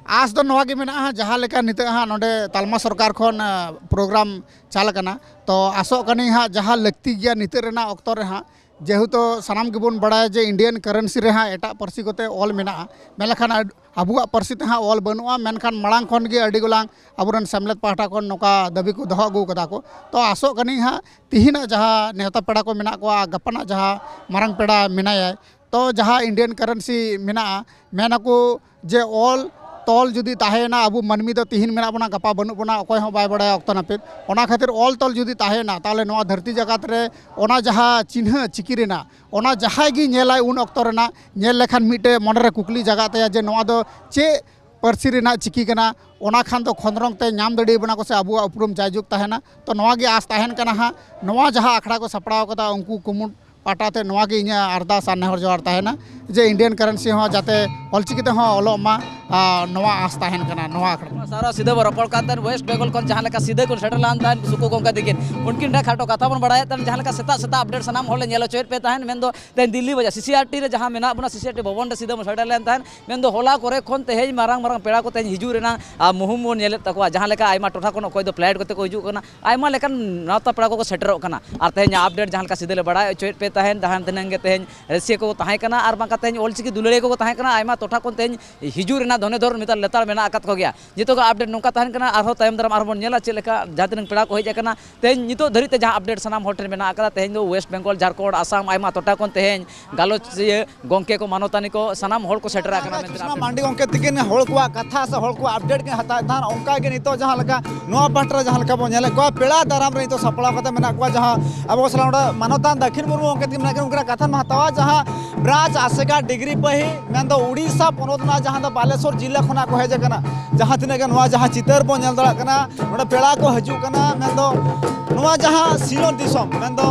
ᱟᱸᱥ ᱫᱚ ᱱᱚᱣᱟ ᱜᱮ ᱢᱮᱱᱟᱜᱼᱟ, ᱡᱟᱦᱟᱸ ᱞᱮᱠᱟ ᱱᱤᱛᱚᱜ ᱦᱟᱸᱜ ᱱᱚᱰᱮ ᱛᱟᱞᱢᱟ ᱥᱚᱨᱠᱟᱨ ᱠᱷᱚᱱ, ᱟ, ᱯᱨᱳᱜᱨᱟᱢ ᱪᱟᱞ ᱟᱠᱟᱱᱟ, ᱛᱚ ᱟᱥᱚᱜ ᱠᱟᱹᱱᱟᱹᱧ ᱦᱟᱸᱜ ᱡᱟᱦᱟᱸ ᱞᱟᱹᱠᱛᱤ ᱜᱮᱭᱟ ᱱᱤᱛᱚᱜ ᱨᱮᱱᱟᱜ ᱚᱠᱛᱚ ᱨᱮ ᱦᱟᱸᱜ, ᱡᱮᱦᱮᱛᱩ ᱥᱟᱱᱟᱢ ᱜᱮᱵᱚᱱ ᱵᱟᱲᱟᱭᱟ ᱡᱮ ᱤᱱᱰᱤᱭᱟᱱ ᱠᱟᱨᱮᱱᱥᱤ ᱨᱮ ᱦᱟᱸᱜ ᱮᱴᱟᱜ ᱯᱟᱹᱨᱥᱤ ᱠᱚᱛᱮ ᱚᱞ ᱢᱮᱱᱟᱜᱼᱟ, ᱢᱮᱱᱠᱷᱟᱱ ᱟᱵ-, ᱟᱵᱚᱣᱟᱜ ᱯᱟᱹᱨᱥᱤ ᱛᱮ ᱦᱟᱸᱜ ᱚᱞ ᱵᱟᱹᱱᱩᱜᱼᱟ᱾ ᱢᱮᱱᱠᱷᱟᱱ ᱢᱟᱲᱟᱝ ᱠᱷᱚᱱ ᱜᱮ ᱟᱹᱰᱤ ᱜᱚᱞᱟᱝ ᱟᱵᱚᱨᱮᱱ ᱥᱮᱢᱞᱮᱫ ᱯᱟᱦᱴᱟ ᱠᱷᱚᱱ ᱱᱚᱝᱠᱟ ᱫᱟᱹᱵᱤ ᱠᱚ ᱫᱚᱦᱚ ᱟᱹᱜᱩ ᱠᱟᱫᱟ ᱠᱚ᱾ ᱛᱚ ᱟᱥᱚᱜ ᱠᱟᱹᱱᱟᱹᱧ ᱦᱟᱸᱜ ᱛᱤᱦᱤᱧᱟᱜ ᱡᱟᱦᱟᱸ ᱱᱮᱣᱛᱟ ᱯᱮᱲᱟ ᱠᱚ ᱢᱮᱱᱟᱜ ᱠᱚᱣᱟ, ᱜᱟᱯᱟᱱᱟᱜ ᱡᱟᱦᱟᱸ ᱢᱟᱨᱟᱝ ᱯᱮᱲᱟ ᱢᱮᱱᱟᱭᱟ, ᱛᱚ ᱡᱟᱦᱟᱸ ᱤᱱᱰᱤᱭᱟᱱ ᱠᱟᱨᱮᱱᱥᱤ ᱢᱮᱱᱟᱜᱼᱟ, ᱢᱮᱱ ᱟᱠᱚ ᱡᱮ ᱚᱞ ᱛᱚᱞ ᱡᱩᱫᱤ ᱛᱟᱦᱮᱸᱭᱮᱱᱟ, ᱟᱵᱚ ᱢᱟᱹᱱᱢᱤ ᱫᱚ ᱛᱤᱦᱤᱧ ᱢᱮᱱᱟᱜ ᱵᱚᱱᱟ, ᱜᱟᱯᱟ ᱵᱟᱹᱱᱩᱜ ᱵᱚᱱᱟ, ᱚᱠᱚᱭ ᱦᱚᱸ ᱵᱟᱭ ᱵᱟᱲᱟᱭᱟ ᱚᱠᱛᱚ ᱱᱟᱹᱯᱤᱛ᱾ ᱚᱱᱟ ᱠᱷᱟᱹᱛᱤᱨ ᱚᱞ ᱛᱚᱞ ᱡᱩᱫᱤ ᱛᱟᱦᱮᱸᱭᱮᱱᱟ, ᱛᱟᱦᱚᱞᱮ ᱱᱚᱣᱟ ᱫᱷᱟᱹᱨᱛᱤ ᱡᱟᱠᱟᱛ ᱨᱮ ᱚᱱᱟ ᱡᱟᱦᱟᱸ ᱪᱤᱱᱦᱟᱹ ᱪᱤᱠᱤ ᱨᱮᱱᱟᱜ, ᱚᱱᱟ ᱡᱟᱦᱟᱸᱭ ᱜᱮ ᱧᱮᱞᱟᱭ ᱩᱱ ᱚᱠᱛᱚ ᱨᱮᱱᱟᱜ, ᱧᱮᱞ ᱞᱮᱠᱷᱟᱱ ᱢᱤᱫᱴᱮᱡ ᱢᱚᱱᱮᱨᱮ ᱠᱩᱠᱞᱤ ᱡᱟᱜᱟᱜ ᱛᱟᱭᱟ ᱡᱮ ᱱᱚᱣᱟ ᱫᱚ ᱪᱮᱫ ᱯᱟᱹᱨᱥᱤ ᱨᱮᱱᱟᱜ ᱪᱤᱠᱤ ᱠᱟᱱᱟ, ᱚᱱᱟ ᱠᱷᱟᱱ ᱫᱚ ᱠᱷᱚᱸᱫᱽᱨᱚᱝ ᱛᱮ ᱧᱟᱢ ᱫᱟᱲᱮᱭᱟᱵᱚᱱᱟ ᱠᱚ ᱥᱮ ᱟᱵᱚᱣᱟᱜ ᱩᱯᱨᱩᱢ ᱡᱟᱭᱡᱩᱜᱽ ᱛᱟᱦᱮᱱᱟ᱾ ᱛᱚ ᱱᱚᱣᱟ ᱜᱮ ᱟᱸᱥ ᱛᱟᱦᱮᱱ ᱠᱟᱱᱟ ᱦᱟᱸᱜ, ᱱᱚᱣᱟ ᱡᱟᱦᱟᱸ ᱟᱠᱷᱲᱟ ᱠᱚ ᱥᱟᱯᱲᱟᱣ ᱠᱟᱫᱟ ᱩᱱᱠᱩ ᱠᱩᱢᱩᱴ ᱯᱟᱦᱴᱟ ᱛᱮ ᱱᱚᱣᱟ ᱜᱮ ᱤᱧᱟᱹᱜ ᱟᱨᱫᱟᱥ ᱟᱨ ᱱᱮᱦᱚᱨ ᱡᱚᱦᱟᱨ ᱛᱟᱦᱮᱱᱟ᱾ ᱡᱮ ᱤᱱᱰᱤᱭᱟᱱ ᱠᱟᱨᱮᱱᱥᱤ ᱦᱚᱸ ᱡᱟᱛᱮ ᱚᱞᱪᱤᱠᱤ ᱛᱮᱦᱚᱸ ᱚᱞᱚᱜ ᱢᱟ, ᱟᱨ ᱱᱚᱣᱟ ᱟᱸᱥ ᱛᱟᱦᱮᱱ ᱠᱟᱱᱟ ᱱᱚᱣᱟ ᱟᱠᱷᱲᱟ᱾ ᱥᱟᱨᱟ ᱥᱤᱫᱷᱟᱹ ᱵᱚ ᱨᱚᱯᱚᱲ ᱠᱟᱱ ᱛᱟᱦᱮᱸᱫ, ᱳᱭᱮᱥᱴ ᱵᱮᱝᱜᱚᱞ ᱠᱷᱚᱱ ᱡᱟᱦᱟᱸ ᱞᱮᱠᱟ ᱥᱤᱫᱷᱟᱹ ᱠᱚ ᱥᱮᱴᱮᱨ ᱞᱮᱱ ᱛᱟᱦᱮᱸᱫ ᱥᱩᱠᱩ ᱜᱚᱢᱠᱮ ᱛᱤᱠᱤᱱ, ᱩᱱᱠᱤᱱ ᱴᱷᱮᱱ ᱠᱷᱟᱴᱚ ᱠᱟᱛᱷᱟ ᱵᱚᱱ ᱵᱟᱲᱟᱭᱮᱫ ᱛᱟᱦᱮᱸᱫ, ᱡᱟᱦᱟᱸ ᱞᱮᱠᱟ ᱥᱮᱛᱟᱜ ᱥᱮᱛᱟᱜ ᱟᱯᱰᱮᱴ ᱥᱟᱱᱟᱢ ᱦᱚᱲ ᱞᱮ ᱧᱮᱞ ᱦᱚᱪᱚᱭᱮᱫ ᱯᱮ ᱛᱟᱦᱮᱸᱫ᱾ ᱢᱮᱱᱫᱚ ᱛᱮᱦᱮᱧ ᱫᱤᱞᱞᱤ ᱵᱟᱡᱟᱨ ᱥᱤᱥᱤᱟᱨᱴᱤ ᱨᱮ ᱡᱟᱦᱟᱸ ᱢᱮᱱᱟᱜ ᱵᱚᱱᱟ, ᱥᱤᱥᱤᱟᱨᱴᱤ ᱵᱷᱚᱵᱚᱱ ᱨᱮ ᱥᱤᱫᱷᱟᱹ ᱵᱚᱱ ᱥᱮᱴᱮᱨ ᱞᱮᱱ ᱛᱟᱦᱮᱸᱫ᱾ ᱢᱮᱱᱫᱚ ᱦᱚᱞᱟ ᱠᱚᱨᱮ ᱠᱷᱚᱱ ᱛᱮᱦᱮᱧ ᱢᱟᱨᱟᱝ ᱢᱟᱨᱟᱝ ᱯᱮᱲᱟ ᱠᱚ ᱛᱮᱦᱮᱧ ᱦᱤᱡᱩᱜ ᱨᱮᱱᱟᱜ, ᱟᱨ, ᱢᱩᱦᱩᱢ ᱵᱚᱱ ᱧᱮᱞᱮᱫ ᱛᱟᱠᱚᱣᱟ᱾ ᱡᱟᱦᱟᱸ ᱞᱮᱠᱟ ᱟᱭᱢᱟ ᱴᱚᱴᱷᱟ ᱠᱷᱚᱱ ᱚᱠᱚᱭ ᱫᱚ ᱯᱷᱞᱟᱭᱤᱴ ᱠᱚᱛᱮ ᱠᱚ ᱦᱤᱡᱩᱜ ᱠᱟᱱᱟ, ᱟᱭᱢᱟ ᱞᱮᱠᱟᱱ ᱱᱟᱣᱛᱟ ᱯᱮᱲᱟ ᱠᱚᱠᱚ ᱥᱮᱴᱮᱨᱚᱜ ᱠᱟᱱᱟ᱾ ᱟᱨ ᱛᱮᱦᱮᱧ ᱟᱯᱰᱮᱴ ᱡᱟᱦᱟᱸ ᱞᱮᱠᱟ ᱥᱤᱫᱷᱟᱹ ᱞᱮ ᱵᱟᱲᱟᱭ ᱦᱚᱪᱚᱭᱮᱫ ᱯᱮ ᱛᱟᱦᱮᱸᱫ, ᱡᱟᱦᱟᱸ ᱛᱤᱱᱟᱹᱜ ᱜᱮ ᱛᱮᱦᱮᱧ ᱨᱟᱹᱥᱤᱭᱟᱹ ᱠᱚ ᱛᱟᱦᱮᱸ ᱠᱟᱱᱟ, ᱟᱨ ᱵᱟᱝᱠᱷᱟᱱ ᱛᱮᱦᱮᱧ ᱚᱞᱪᱤᱠᱤ ᱫᱩᱞᱟᱹᱲᱤᱭᱟᱹ ᱠᱚᱠᱚ ᱛᱟᱦᱮᱸ ᱠᱟᱱᱟ, ᱟᱭᱢᱟ ᱴᱚᱴᱷᱟ ᱠᱷᱚᱱ ᱛᱮᱦᱮᱧ ᱦᱤᱡᱩᱜ ᱨᱮᱱᱟᱜ ᱫᱷᱚᱱᱮ ᱫᱷᱚᱨ ᱱᱮᱛᱟᱨ ᱞᱮᱛᱟᱲ ᱢᱮᱱᱟᱜ ᱟᱠᱟᱫ ᱠᱚᱜᱮᱭᱟ᱾ ᱱᱤᱛᱚᱜ ᱟᱯᱰᱮᱴ ᱱᱚᱝᱠᱟ ᱛᱟᱦᱮᱱ ᱠᱟᱱᱟ, ᱟᱨᱦᱚᱸ ᱛᱟᱭᱚᱢ ᱫᱟᱨᱟᱢ ᱟᱨᱦᱚᱸ ᱵᱚᱱ ᱧᱮᱞᱟ ᱪᱮᱫ ᱞᱮᱠᱟ ᱡᱟᱦᱟᱸ ᱛᱤᱱᱟᱹᱜ ᱯᱮᱲᱟ ᱠᱚ ᱦᱮᱡ ᱟᱠᱟᱱᱟ᱾ ᱛᱮᱦᱮᱧ ᱱᱤᱛᱚᱜ ᱫᱷᱟᱹᱨᱤᱡ ᱛᱮ ᱡᱟᱦᱟᱸ ᱟᱯᱰᱮᱴ ᱥᱟᱱᱟᱢ ᱦᱚᱲ ᱴᱷᱮᱱ ᱢᱮᱱᱟᱜ ᱟᱠᱟᱫᱟ, ᱛᱮᱦᱮᱧ ᱫᱚ ᱳᱭᱮᱥᱴ ᱵᱮᱝᱜᱚᱞ, ᱡᱷᱟᱨᱠᱷᱚᱸᱰ, ᱟᱥᱟᱢ, ᱟᱭᱢᱟ ᱴᱚᱴᱷᱟ ᱠᱷᱚᱱ ᱛᱮᱦᱮᱧ ᱜᱟᱞᱚᱪᱤᱭᱟᱹ ᱜᱚᱢᱠᱮ ᱠᱚ, ᱢᱟᱱᱚᱛᱟᱱᱤ ᱠᱚ, ᱥᱟᱱᱟᱢ ᱦᱚᱲ ᱠᱚ ᱥᱮᱴᱮᱨ ᱟᱠᱟᱱᱟ ᱢᱮᱱᱛᱮ ᱨᱟᱫᱷᱟᱠᱨᱤᱥᱱᱟ ᱟᱯᱰᱮᱴ ᱢᱟᱱᱰᱤ ᱜᱚᱢᱠᱮ ᱛᱤᱠᱤᱱ ᱦᱚᱲ ᱠᱚᱣᱟᱜ ᱠᱟᱛᱷᱟ ᱥᱮ ᱦᱚᱲ ᱠᱚᱣᱟᱜ ᱟᱯᱰᱮᱴ ᱜᱮ ᱦᱟᱛᱟᱣᱮᱫ ᱛᱟᱦᱮᱱ᱾ ᱚᱱᱠᱟ ᱜᱮ ᱱᱤᱛᱚᱜ ᱡᱟᱦᱟᱸ ᱞᱮᱠᱟ ᱱᱚᱣᱟ ᱯᱟᱦᱴᱟ ᱨᱮ ᱡᱟᱦᱟᱸ ᱞᱮᱠᱟ ᱵᱚᱱ ᱧᱮᱞᱮᱫ ᱠᱚᱣᱟ, ᱯᱮᱲᱟ ᱫᱟᱨᱟᱢ ᱨᱮ ᱱᱤᱛᱚᱜ ᱥᱟᱯᱲᱟᱣ ᱠᱟᱛᱮ ᱢᱮᱱᱟᱜ ᱠᱚᱣᱟ, ᱡᱟᱦᱟᱸ ᱟᱵᱚ ᱥᱟᱞᱟᱜ ᱱᱚᱰᱮ ᱢᱟᱱᱚᱛᱟᱱ ᱫᱟᱹᱠᱷᱤᱱ ᱢᱩᱨᱢᱩ ᱜᱚᱢᱠᱮ ᱛᱤᱠᱤᱱ ᱢᱮᱱᱟᱜ ᱠᱤᱱᱟ, ᱩᱱᱠᱤᱱᱟᱜ ᱠᱟᱛᱷᱟ ᱵᱚᱱ ᱦᱟᱛᱟᱣᱟ᱾ ᱡᱟᱦᱟᱸ ᱵᱨᱟᱡᱽ ᱟᱥᱮᱠᱟ ᱰᱤᱜᱽᱨᱤ ᱯᱟᱹᱦᱤ, ᱢᱮᱱᱫᱚ ᱩᱲᱤᱥᱥᱟ ᱯᱚᱱᱚᱛ ᱨᱮᱱᱟᱜ ᱡᱟᱦᱟᱸ ᱫᱚ ᱵᱟᱞᱮᱥᱚᱨ ᱡᱤᱞᱟ ᱠᱷᱚᱱᱟᱜ ᱠᱚ ᱦᱮᱡ ᱟᱠᱟᱱᱟ, ᱡᱟᱦᱟᱸ ᱛᱤᱱᱟᱹᱜ ᱜᱮ ᱱᱚᱣᱟ ᱡᱟᱦᱟᱸ ᱪᱤᱛᱟᱹᱨ ᱵᱚᱱ ᱧᱮᱞ ᱫᱟᱲᱮᱭᱟᱜ ᱠᱟᱱᱟ, ᱱᱚᱰᱮ ᱯᱮᱲᱟ ᱠᱚ ᱦᱤᱡᱩᱜ ᱠᱟᱱᱟ, ᱢᱮᱱᱫᱚ ᱱᱚᱣᱟ ᱡᱟᱦᱟᱸ ᱥᱤᱧᱚᱛ ᱫᱤᱥᱚᱢ, ᱢᱮᱱᱫᱚ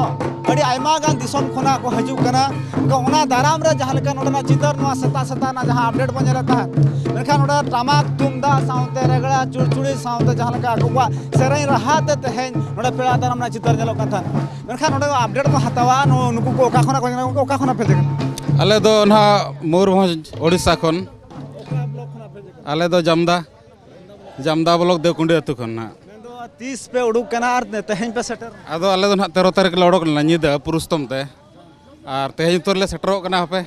ᱟᱹᱰᱤ ᱟᱭᱢᱟ ᱜᱟᱱ ᱫᱤᱥᱚᱢ ᱠᱷᱚᱱᱟᱜ ᱠᱚ ᱦᱤᱡᱩᱜ ᱠᱟᱱᱟ᱾ ᱮᱱᱠᱷᱟᱱ ᱚᱱᱟ ᱫᱟᱨᱟᱢ ᱨᱮ ᱡᱟᱦᱟᱸ ᱞᱮᱠᱟ ᱱᱚᱰᱮᱱᱟᱜ ᱪᱤᱛᱟᱹᱨ, ᱱᱚᱣᱟ ᱥᱮᱛᱟᱜ ᱥᱮᱛᱟᱜ ᱨᱮᱱᱟᱜ ᱡᱟᱦᱟᱸ ᱟᱯᱰᱮᱴ ᱵᱚᱱ ᱧᱮᱞᱮᱫ ᱛᱟᱦᱮᱸᱫ, ᱢᱮᱱᱠᱷᱟᱱ ᱱᱚᱰᱮ ᱴᱟᱢᱟᱠ ᱛᱩᱢᱫᱟᱜ ᱥᱟᱶᱛᱮ ᱨᱮᱜᱽᱲᱟ ᱪᱩᱲᱪᱩᱲᱤ ᱥᱟᱶᱛᱮ ᱡᱟᱦᱟᱸ ᱞᱮᱠᱟ ᱟᱠᱚ ᱠᱚᱣᱟᱜ ᱥᱮᱨᱮᱧ ᱨᱟᱦᱟ ᱛᱮ ᱛᱮᱦᱮᱧ ᱱᱚᱰᱮ ᱯᱮᱲᱟ ᱫᱟᱨᱟᱢ ᱨᱮᱱᱟᱜ ᱪᱤᱛᱟᱹᱨ ᱧᱮᱞᱚᱜ ᱠᱟᱱ ᱛᱟᱦᱮᱸᱫ᱾ ᱢᱮᱱᱠᱷᱟᱱ ᱱᱚᱰᱮ ᱟᱯᱰᱮᱴ ᱵᱚᱱ ᱦᱟᱛᱟᱣᱟ, ᱱᱩ-, ᱱᱩᱠᱩ ᱠᱚ ᱚᱠᱟ ᱠᱷᱚᱱᱟᱜ ᱠᱚ ᱦᱮᱡ ᱟᱠᱟᱱᱟ, ᱚᱠᱟ ᱠᱷᱚᱱᱟᱜ ᱯᱮ ᱦᱮᱡ ᱟᱠᱟᱱᱟ? ᱟᱞᱮ ᱫᱚ ᱱᱟᱦᱟᱜ ᱢᱚᱭᱩᱨᱵᱷᱚᱸᱡᱽ, ᱳᱰᱤᱥᱟ ᱠᱷᱚᱱ᱾ ᱟᱞᱮ ᱫᱚ ᱡᱟᱢᱫᱟ, ᱡᱟᱢᱫᱟ ᱵᱞᱚᱠ ᱫᱮᱣᱠᱩᱸᱰᱤ ᱟᱹᱛᱩ ᱠᱷᱚᱱ ᱱᱟᱦᱟᱜ᱾ ᱢᱮᱱᱫᱚ ᱛᱤᱥ ᱯᱮ ᱩᱰᱩᱠ ᱠᱟᱱᱟ ᱟᱨ ᱛᱮᱦᱮᱧ ᱯᱮ ᱥᱮᱴᱮᱨ? ᱟᱫᱚ ᱟᱞᱮ ᱫᱚ ᱱᱟᱦᱟᱜ ᱛᱮᱨᱚ ᱛᱟᱹᱨᱤᱠᱷ ᱞᱮ ᱩᱰᱩᱠ ᱞᱮᱱᱟ ᱧᱤᱫᱟᱹ ᱯᱩᱨᱩᱥᱛᱚᱢ ᱛᱮ, ᱟᱨ ᱛᱮᱦᱮᱧ ᱩᱛᱟᱹᱨ ᱞᱮ ᱥᱮᱴᱮᱨᱚᱜ ᱠᱟᱱᱟ᱾ ᱦᱟᱯᱮ᱾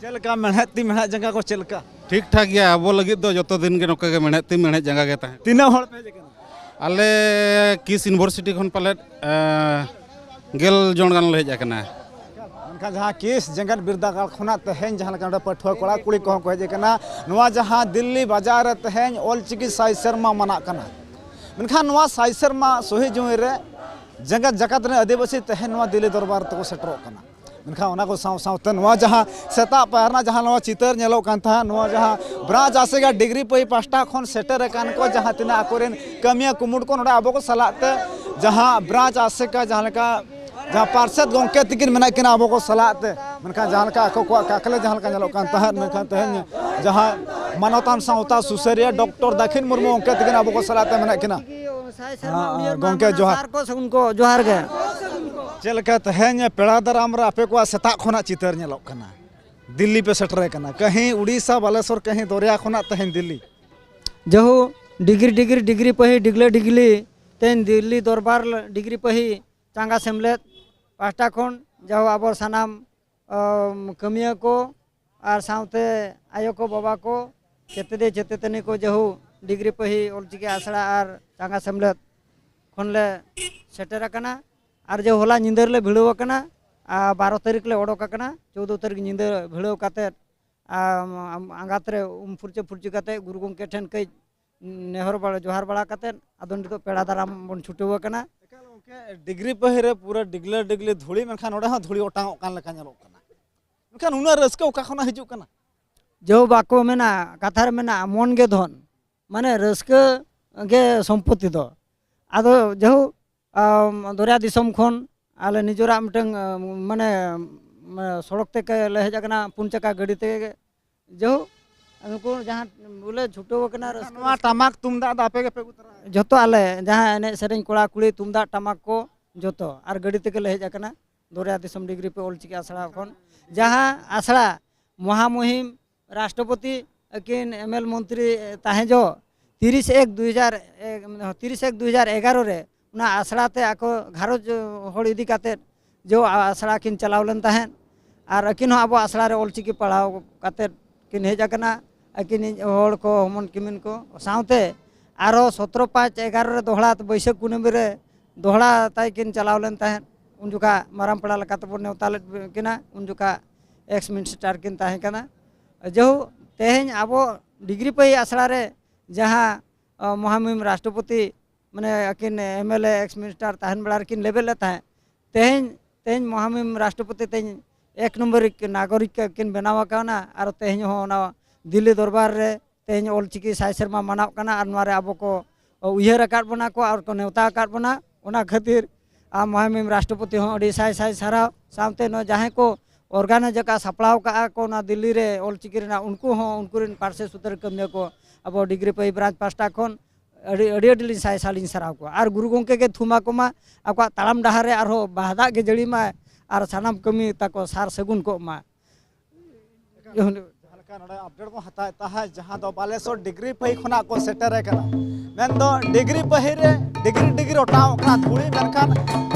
ᱪᱮᱫ ᱞᱮᱠᱟ ᱢᱮᱬᱦᱮᱫ ᱛᱤ ᱢᱮᱬᱦᱮᱫ ᱡᱟᱸᱜᱟ ᱠᱚ ᱪᱮᱫ ᱞᱮᱠᱟ? ᱴᱷᱤᱠ ᱴᱷᱟᱠ ᱜᱮᱭᱟ, ᱟᱵᱚ ᱞᱟᱹᱜᱤᱫ ᱫᱚ ᱡᱚᱛᱚ ᱫᱤᱱ ᱜᱮ ᱱᱚᱝᱠᱟ ᱜᱮ ᱢᱮᱬᱦᱮᱫ ᱛᱤ ᱢᱮᱬᱦᱮᱫ ᱡᱟᱸᱜᱟ ᱜᱮ ᱛᱟᱦᱮᱸ᱾ ᱛᱤᱱᱟᱹᱜ ᱦᱚᱲ ᱯᱮ ᱦᱮᱡ ᱟᱠᱟᱱᱟ? ᱟᱞᱮ ᱠᱤᱥ ᱤᱭᱩᱱᱤᱵᱷᱟᱨᱥᱤᱴᱤ ᱠᱷᱚᱱ ᱯᱟᱞᱮᱫ, ᱮᱸ, ᱜᱮᱞ ᱡᱚᱱ ᱜᱟᱱ ᱞᱮ ᱦᱮᱡ ᱟᱠᱟᱱᱟ᱾ ᱢᱮᱱᱠᱷᱟᱱ ᱡᱟᱦᱟᱸ ᱠᱤᱥ ᱡᱮᱜᱮᱛ ᱵᱤᱨᱫᱟᱹᱜᱟᱲ ᱠᱷᱚᱱᱟᱜ ᱛᱮᱦᱮᱧ ᱡᱟᱦᱟᱸ ᱞᱮᱠᱟ ᱱᱚᱰᱮ ᱯᱟᱹᱴᱷᱩᱣᱟᱹ ᱠᱚᱲᱟ ᱠᱩᱲᱤ ᱠᱚᱦᱚᱸ ᱠᱚ ᱦᱮᱡ ᱟᱠᱟᱱᱟ, ᱱᱚᱣᱟ ᱡᱟᱦᱟᱸ ᱫᱤᱞᱞᱤ ᱵᱟᱡᱟᱨ ᱨᱮ ᱛᱮᱦᱮᱧ ᱚᱞᱪᱤᱠᱤ ᱥᱟᱭ ᱥᱮᱨᱢᱟ ᱢᱟᱱᱟᱜ ᱠᱟᱱᱟ, ᱢᱮᱱᱠᱷᱟᱱ ᱱᱚᱣᱟ ᱥᱟᱭ ᱥᱮᱨᱢᱟ ᱥᱚᱦᱤ ᱡᱩᱢᱤ ᱨᱮ ᱡᱮᱜᱮᱛ ᱡᱟᱠᱟᱛ ᱨᱮᱱ ᱟᱹᱫᱤᱵᱟᱹᱥᱤ ᱛᱮᱦᱮᱧ ᱱᱚᱣᱟ ᱫᱤᱞᱞᱤ ᱫᱚᱨᱵᱟᱨ ᱛᱮᱠᱚ ᱥᱮᱴᱮᱨᱚᱜ ᱠᱟᱱᱟ᱾ ᱢᱮᱱᱠᱷᱟᱱ ᱚᱱᱟ ᱠᱚ ᱥᱟᱶ ᱥᱟᱶᱛᱮ ᱱᱚᱣᱟ ᱡᱟᱦᱟᱸ ᱥᱮᱛᱟᱜ ᱯᱟᱭᱟᱨ ᱨᱮᱱᱟᱜ ᱡᱟᱦᱟᱸ ᱱᱚᱣᱟ ᱪᱤᱛᱟᱹᱨ ᱧᱮᱞᱚᱜ ᱠᱟᱱ ᱛᱟᱦᱮᱸᱫ, ᱱᱚᱣᱟ ᱡᱟᱦᱟᱸ ᱵᱨᱟᱡᱽ ᱟᱥᱮᱠᱟ ᱰᱤᱜᱽᱨᱤ ᱯᱟᱹᱦᱤ ᱯᱟᱦᱴᱟ ᱠᱷᱚᱱ ᱥᱮᱴᱮᱨ ᱟᱠᱟᱱ ᱠᱚ, ᱡᱟᱦᱟᱸ ᱛᱤᱱᱟᱹᱜ ᱟᱠᱚᱨᱮᱱ ᱠᱟᱹᱢᱤᱭᱟᱹ ᱠᱩᱢᱩᱴ ᱠᱚ ᱱᱚᱰᱮ ᱟᱵᱚ ᱠᱚ ᱥᱟᱞᱟᱜ ᱛᱮ, ᱡᱟᱦᱟᱸ ᱵᱨᱟᱡᱽ ᱟᱥᱮᱠᱟ ᱡᱟᱦᱟᱸ ᱞᱮᱠᱟ ᱡᱟᱦᱟᱸ ᱯᱟᱨᱥᱮᱛ ᱜᱚᱢᱠᱮ ᱛᱤᱠᱤᱱ ᱢᱮᱱᱟᱜ ᱠᱤᱱᱟ ᱟᱵᱚ ᱠᱚ ᱥᱟᱞᱟᱜ ᱛᱮ, ᱢᱮᱱᱠᱷᱟᱱ ᱡᱟᱦᱟᱸ ᱞᱮᱠᱟ ᱟᱠᱚ ᱠᱚᱣᱟᱜ ᱠᱟᱠᱞᱮ ᱡᱟᱦᱟᱸ ᱞᱮᱠᱟ ᱧᱮᱞᱚᱜ ᱠᱟᱱ ᱛᱟᱦᱮᱸᱫ, ᱢᱮᱱᱠᱷᱟᱱ ᱛᱮᱦᱮᱧ ᱡᱟᱦᱟᱸ ᱢᱟᱱᱚᱛᱟᱱ ᱥᱟᱶᱛᱟ ᱥᱩᱥᱟᱹᱨᱤᱭᱟᱹ ᱰᱚᱠᱴᱚᱨ ᱫᱟᱹᱠᱷᱤᱱ ᱢᱩᱨᱢᱩ ᱜᱚᱢᱠᱮ ᱛᱟᱹᱠᱤᱱ ᱟᱵᱚ ᱠᱚ ᱥᱟᱞᱟᱜ ᱛᱮ ᱢᱮᱱᱟᱜ ᱠᱤᱱᱟ᱾ ᱥᱟᱭ ᱥᱮᱨᱢᱟ ᱦᱮᱸ, ᱩᱱᱤᱭᱟᱜ ᱜᱚᱢᱠᱮ, ᱱᱟᱢ ᱡᱚᱦᱟᱨ᱾ ᱥᱟᱨ ᱠᱚ ᱥᱮ ᱩᱱᱠᱩ ᱡᱚᱦᱟᱨ ᱜᱮ᱾ ᱪᱮᱫ ᱞᱮᱠᱟ ᱛᱮᱦᱮᱧ ᱯᱮᱲᱟ ᱫᱟᱨᱟᱢ ᱨᱮ ᱟᱯᱮ ᱠᱚᱣᱟᱜ ᱥᱮᱛᱟᱜ ᱠᱷᱚᱱᱟᱜ ᱪᱤᱛᱟᱹᱨ ᱧᱮᱞᱚᱜ ᱠᱟᱱᱟ? ᱫᱤᱞᱞᱤ ᱯᱮ ᱥᱮᱴᱮᱨ ᱟᱠᱟᱱᱟ, ᱠᱟᱹᱦᱤ ᱩᱲᱤᱥᱥᱟ ᱵᱟᱞᱮᱥᱚᱨ, ᱠᱟᱹᱦᱤ ᱫᱚᱨᱭᱟ ᱠᱷᱚᱱᱟᱜ ᱛᱮᱦᱮᱧ ᱫᱤᱞᱞᱤ᱾ ᱡᱟᱦᱳ, ᱰᱤᱜᱽᱨᱤ ᱰᱤᱜᱽᱨᱤ ᱰᱤᱜᱽᱨᱤ ᱯᱟᱹᱦᱤ ᱰᱤᱜᱽᱞᱟᱹ ᱰᱤᱜᱽᱞᱤ ᱛᱮᱦᱮᱧ ᱫᱤᱞᱞᱤ ᱫᱚᱨᱵᱟᱨ ᱰᱤᱜᱽᱨᱤ ᱯᱟᱹᱦᱤ ᱪᱟᱸᱜᱟ ᱥᱮᱢᱞᱮᱫ ᱯᱟᱦᱴᱟ ᱠᱷᱚᱱ ᱡᱟᱦᱳ ᱟᱵᱚ ᱥᱟᱱᱟᱢ ᱟᱢ, ᱠᱟᱹᱢᱤᱭᱟᱹ ᱠᱚ ᱟᱨ ᱥᱟᱶᱛᱮ ᱟᱭᱳ ᱠᱚ, ᱵᱟᱵᱟ ᱠᱚ, ᱪᱮᱛᱮᱫᱤᱭᱟᱹ ᱪᱮᱛᱮᱛᱟᱹᱱᱤ ᱠᱚ ᱡᱟᱹᱦᱩ ᱰᱤᱜᱽᱨᱤ ᱯᱟᱹᱦᱤ ᱚᱞᱪᱤᱠᱤ ᱟᱥᱲᱟ ᱟᱨ ᱪᱟᱸᱜᱟ ᱥᱮᱢᱞᱮᱫ ᱠᱷᱚᱱ ᱞᱮ ᱥᱮᱴᱮᱨ ᱟᱠᱟᱱᱟ᱾ ᱟᱨ ᱡᱮ ᱦᱚᱞᱟ ᱧᱤᱫᱟᱹ ᱨᱮᱞᱮ ᱵᱷᱤᱲᱟᱹᱣ ᱟᱠᱟᱱᱟ, ᱟᱨ ᱵᱟᱨᱚ ᱛᱟᱹᱨᱤᱠᱷ ᱞᱮ ᱚᱰᱚᱠ ᱟᱠᱟᱱᱟ, ᱪᱳᱫᱽᱫᱳ ᱛᱟᱹᱨᱤᱠᱷ ᱧᱤᱫᱟᱹ ᱵᱷᱤᱲᱟᱹᱣ ᱠᱟᱛᱮᱫ, ᱟᱢ, ᱟᱢ, ᱟᱸᱜᱟᱛ ᱨᱮ ᱩᱢ ᱯᱷᱩᱨᱪᱟᱹ ᱯᱷᱩᱨᱪᱤ ᱠᱟᱛᱮᱫ ᱜᱩᱨᱩ ᱜᱚᱢᱠᱮ ᱴᱷᱮᱱ ᱠᱟᱹᱡ ᱱᱮᱦᱚᱨ ᱵᱟᱲᱟ, ᱡᱚᱦᱟᱨ ᱵᱟᱲᱟ ᱠᱟᱛᱮᱫ ᱟᱫᱚ ᱱᱤᱛᱚᱜ ᱯᱮᱲᱟ ᱫᱟᱨᱟᱢ ᱵᱚᱱ ᱪᱷᱩᱴᱟᱹᱣ ᱟᱠᱟᱱᱟ᱾ ᱮᱠᱟᱞ ᱜᱚᱢᱠᱮ, ᱰᱤᱜᱽᱨᱤ ᱯᱟᱹᱦᱤ ᱨᱮ ᱯᱩᱨᱟᱹ ᱰᱤᱜᱽᱞᱟᱹ ᱰᱤᱜᱽᱞᱤ ᱫᱷᱩᱲᱤ, ᱢᱮᱱᱠᱷᱟᱱ ᱱᱚᱰᱮ ᱦᱚᱸ ᱫᱷᱩᱲᱤ ᱚᱴᱟᱝᱚᱜ ᱠᱟᱱ ᱞᱮᱠᱟ ᱧᱮᱞᱚᱜ ᱠᱟᱱᱟ᱾ ᱢᱮᱱᱠᱷᱟᱱ ᱩᱱᱟᱹᱜ ᱨᱟᱹᱥᱠᱟᱹ ᱚᱠᱟ ᱠᱷᱚᱱᱟᱜ ᱦᱤᱡᱩᱜ ᱠᱟᱱᱟ? ᱡᱟᱹᱦᱩ ᱵᱟᱠᱚ ᱢᱮᱱᱟ, ᱠᱟᱛᱷᱟ ᱨᱮ ᱢᱮᱱᱟᱜᱼᱟ, ᱢᱚᱱ ᱜᱮ ᱫᱷᱚᱱ, ᱢᱟᱱᱮ ᱨᱟᱹᱥᱠᱟᱹ ᱜᱮ ᱥᱚᱢᱯᱚᱛᱤ ᱫᱚ᱾ ᱟᱫᱚ ᱡᱟᱹᱦᱩ, ᱟᱢ, ᱫᱚᱨᱭᱟ ᱫᱤᱥᱚᱢ ᱠᱷᱚᱱ ᱟᱞᱮ ᱱᱤᱡᱮᱨᱟᱜ ᱢᱤᱫᱴᱟᱝ, ᱟᱢ, ᱢᱟᱱᱮ, ᱟᱢ, ᱥᱚᱲᱚᱠ ᱛᱮ ᱞᱮ ᱦᱮᱡ ᱟᱠᱟᱱᱟ, ᱯᱩᱱ ᱪᱟᱠᱟ ᱜᱟᱹᱰᱤ ᱛᱮᱜᱮ᱾ ᱡᱟᱹᱦᱩ, ᱱᱩᱠᱩ ᱡᱟᱦᱟᱸ ᱵᱚᱞᱮ ᱪᱷᱩᱴᱟᱹᱣ ᱟᱠᱟᱱᱟ ᱨᱟᱹᱥᱠᱟᱹ, ᱱᱚᱣᱟ ᱨᱟᱹᱥᱠᱟᱹ᱾ ᱴᱟᱢᱟᱠ ᱛᱩᱢᱫᱟᱜ ᱫᱚ ᱟᱯᱮ ᱜᱮᱯᱮ ᱟᱹᱜᱩ ᱛᱚᱨᱟ ᱟᱠᱟᱫᱟ? ᱡᱷᱚᱛᱚ ᱟᱞᱮ ᱡᱟᱦᱟᱸ ᱮᱱᱮᱡ ᱥᱮᱨᱮᱧ ᱠᱚᱲᱟ ᱠᱩᱲᱤ ᱛᱩᱢᱫᱟᱜ ᱴᱟᱢᱟᱠ ᱠᱚ ᱡᱷᱚᱛᱚ, ᱟᱨ ᱜᱟᱹᱰᱤ ᱛᱮᱜᱮ ᱞᱮ ᱦᱮᱡ ᱟᱠᱟᱱᱟ ᱫᱚᱨᱭᱟ ᱫᱤᱥᱚᱢ ᱰᱤᱜᱽᱨᱤ ᱯᱮ ᱚᱞᱪᱤᱠᱤ ᱟᱥᱲᱟ ᱠᱷᱚᱱ᱾ ᱡᱟᱦᱟᱸ ᱟᱥᱲᱟ ᱢᱚᱦᱟᱢᱩᱦᱤᱢ ᱨᱟᱥᱴᱨᱚᱯᱚᱛᱤ ᱟᱹᱠᱤᱱ ᱮᱢ ᱮᱞ ᱢᱚᱱᱛᱨᱤ ᱛᱟᱦᱮᱸ ᱡᱚᱦᱚᱜ ᱛᱤᱨᱤᱥ ᱮᱠ ᱫᱩ ᱦᱟᱡᱟᱨ, ᱛᱤᱨᱤᱥ ᱮᱠ ᱫᱩ ᱦᱟᱡᱟᱨ ᱮᱜᱟᱨᱚ ᱨᱮ ᱚᱱᱟ ᱟᱥᱲᱟ ᱛᱮ ᱟᱠᱚ ᱜᱷᱟᱨᱚᱸᱡᱽ ᱦᱚᱲ ᱤᱫᱤ ᱠᱟᱛᱮᱫ ᱡᱚᱦᱚᱜ ᱟᱥᱲᱟ ᱠᱤᱱ ᱪᱟᱞᱟᱣ ᱞᱮᱱ ᱛᱟᱦᱮᱸᱫ᱾ ᱟᱨ ᱟᱹᱠᱤᱱ ᱦᱚᱸ ᱟᱵᱚ ᱟᱥᱲᱟ ᱨᱮ ᱚᱞᱪᱤᱠᱤ ᱯᱟᱲᱦᱟᱣ ᱠᱟᱛᱮᱫ ᱠᱤᱱ ᱦᱮᱡ ᱟᱠᱟᱱᱟ᱾ ᱟᱹᱠᱤᱱᱤᱡ ᱦᱚᱲ ᱠᱚ, ᱦᱚᱢᱚᱱ ᱠᱤᱢᱤᱱ ᱠᱚ ᱥᱟᱶᱛᱮ ᱟᱨᱦᱚᱸ ᱥᱚᱛᱨᱚ ᱯᱟᱸᱪ ᱮᱜᱟᱨᱚ ᱨᱮ ᱫᱚᱦᱲᱟ ᱵᱟᱹᱭᱥᱟᱹᱠᱷ ᱠᱩᱱᱟᱹᱢᱤ ᱨᱮ ᱫᱚᱦᱲᱟ ᱛᱟᱭ ᱠᱤᱱ ᱪᱟᱞᱟᱣ ᱞᱮᱱ ᱛᱟᱦᱮᱸᱫ᱾ ᱩᱱ ᱡᱚᱠᱷᱟ ᱢᱟᱨᱟᱝ ᱯᱮᱲᱟ ᱞᱮᱠᱟ ᱛᱮᱵᱚᱱ ᱱᱮᱣᱛᱟ ᱞᱮᱫ ᱠᱤᱱᱟ᱾ ᱩᱱ ᱡᱚᱠᱷᱟ ᱮᱠᱥ ᱢᱤᱱᱤᱥᱴᱟᱨ ᱠᱤᱱ ᱛᱟᱦᱮᱸ ᱠᱟᱱᱟ᱾ ᱡᱟᱹᱦᱩ, ᱛᱮᱦᱮᱧ ᱟᱵᱚ ᱰᱤᱜᱽᱨᱤ ᱯᱟᱹᱦᱤ ᱟᱥᱲᱟ ᱨᱮ ᱡᱟᱦᱟᱸ, ᱚ, ᱢᱚᱦᱟᱢᱩᱦᱤᱢ ᱨᱟᱥᱴᱨᱚᱯᱚᱛᱤ, ᱢᱟᱱᱮ ᱟᱹᱠᱤᱱ M L A X minister ᱛᱟᱦᱮᱱ ᱵᱮᱲᱟ ᱨᱮᱠᱤᱱ ᱞᱮᱵᱮᱫ ᱞᱮᱫ ᱛᱟᱦᱮᱸᱫ, ᱛᱮᱦᱮᱧ, ᱛᱮᱦᱮᱧ ᱢᱚᱦᱟᱢᱩᱦᱤᱢ ᱨᱟᱥᱴᱨᱚᱯᱚᱛᱤ ᱛᱮᱦᱮᱧ ᱮᱠ ᱱᱚᱢᱵᱚᱨ ᱨᱤᱡ ᱱᱟᱜᱚᱨᱤᱠ ᱠᱤᱱ ᱵᱮᱱᱟᱣ ᱟᱠᱟᱱᱟ᱾ ᱟᱨ ᱛᱮᱦᱮᱧ ᱦᱚᱸ ᱚᱱᱟ ᱫᱤᱞᱞᱤ ᱫᱚᱨᱵᱟᱨ ᱨᱮ ᱛᱮᱦᱮᱧ ᱚᱞᱪᱤᱠᱤ ᱥᱟᱭ ᱥᱮᱨᱢᱟ ᱢᱟᱱᱟᱣ ᱠᱟᱱᱟ, ᱟᱨ ᱱᱚᱣᱟ ᱨᱮ ᱟᱵᱚ ᱠᱚ ᱩᱭᱦᱟᱹᱨ ᱟᱠᱟᱫ ᱵᱚᱱᱟ ᱠᱚ ᱟᱨ ᱠᱚ ᱱᱮᱣᱛᱟ ᱟᱠᱟᱫ ᱵᱚᱱᱟ᱾ ᱚᱱᱟ ᱠᱷᱟᱹᱛᱤᱨ ᱟᱢ ᱢᱚᱦᱟᱢᱩᱦᱤᱢ ᱨᱟᱥᱴᱨᱚᱯᱚᱛᱤ ᱦᱚᱸ ᱟᱹᱰᱤ ᱥᱟᱭ ᱥᱟᱭ ᱥᱟᱨᱦᱟᱣ, ᱥᱟᱶᱛᱮ ᱱᱚᱣᱟ ᱡᱟᱦᱟᱸᱭ ᱠᱚ organize ᱟᱠᱟᱫ, ᱥᱟᱯᱲᱟᱣ ᱠᱟᱜᱼᱟ ᱠᱚ ᱚᱱᱟ ᱫᱤᱞᱞᱤ ᱨᱮ ᱚᱞᱪᱤᱠᱤ ᱨᱮᱱᱟᱜ, ᱩᱱᱠᱩ ᱦᱚᱸ, ᱩᱱᱠᱩ ᱨᱮᱱ ᱯᱟᱹᱨᱥᱤ ᱥᱩᱛᱨᱮ ᱠᱟᱹᱢᱤᱭᱟᱹ ᱠᱚ ᱟᱵᱚ ᱰᱤᱜᱽᱨᱤ ᱯᱟᱹᱦᱤ ᱵᱨᱟᱧᱪ ᱯᱟᱥᱴᱟ ᱠᱷᱚᱱ ᱟᱹᱰᱤ, ᱟᱹᱰᱤ, ᱟᱹᱰᱤ ᱞᱤᱧ ᱥᱟᱭ ᱥᱟᱭ ᱞᱤᱧ ᱥᱟᱨᱦᱟᱣ ᱠᱚᱣᱟ᱾ ᱟᱨ ᱜᱩᱨᱩ ᱜᱚᱢᱠᱮ ᱜᱮ ᱛᱷᱩᱢᱟ ᱠᱚᱢᱟ, ᱟᱠᱚᱣᱟᱜ ᱛᱟᱲᱟᱢ ᱰᱟᱦᱟᱨ ᱨᱮ ᱟᱨᱦᱚᱸ ᱵᱟᱦᱟ ᱫᱟᱜ ᱜᱮ ᱡᱟᱹᱲᱤ ᱢᱟᱭ ᱟᱨ ᱥᱟᱱᱟᱢ ᱠᱟᱹᱢᱤ ᱛᱟᱠᱚ ᱥᱟᱨ ᱥᱟᱹᱜᱩᱱ ᱠᱚᱜ ᱢᱟ᱾ ᱡᱟᱦᱟᱸ ᱞᱮᱠᱟ ᱱᱚᱰᱮ ᱟᱯᱰᱮᱴ ᱵᱚᱱ ᱦᱟᱛᱟᱣᱮᱫ ᱛᱟᱦᱮᱸᱫ, ᱡᱟᱦᱟᱸ ᱫᱚ ᱵᱟᱞᱮᱥᱚᱨ ᱰᱤᱜᱽᱨᱤ ᱯᱟᱹᱦᱤ ᱠᱷᱚᱱᱟᱜ ᱠᱚ ᱥᱮᱴᱮᱨ ᱟᱠᱟᱱᱟ, ᱢᱮᱱᱫᱚ ᱰᱤᱜᱽᱨᱤ ᱯᱟᱹᱦᱤ ᱨᱮ ᱰᱤᱜᱽᱨᱤ ᱰᱤᱜᱽᱨᱤ ᱚᱴᱟᱣ ᱠᱟᱱᱟ ᱫᱷᱩᱲᱤ, ᱢᱮᱱᱠᱷᱟᱱ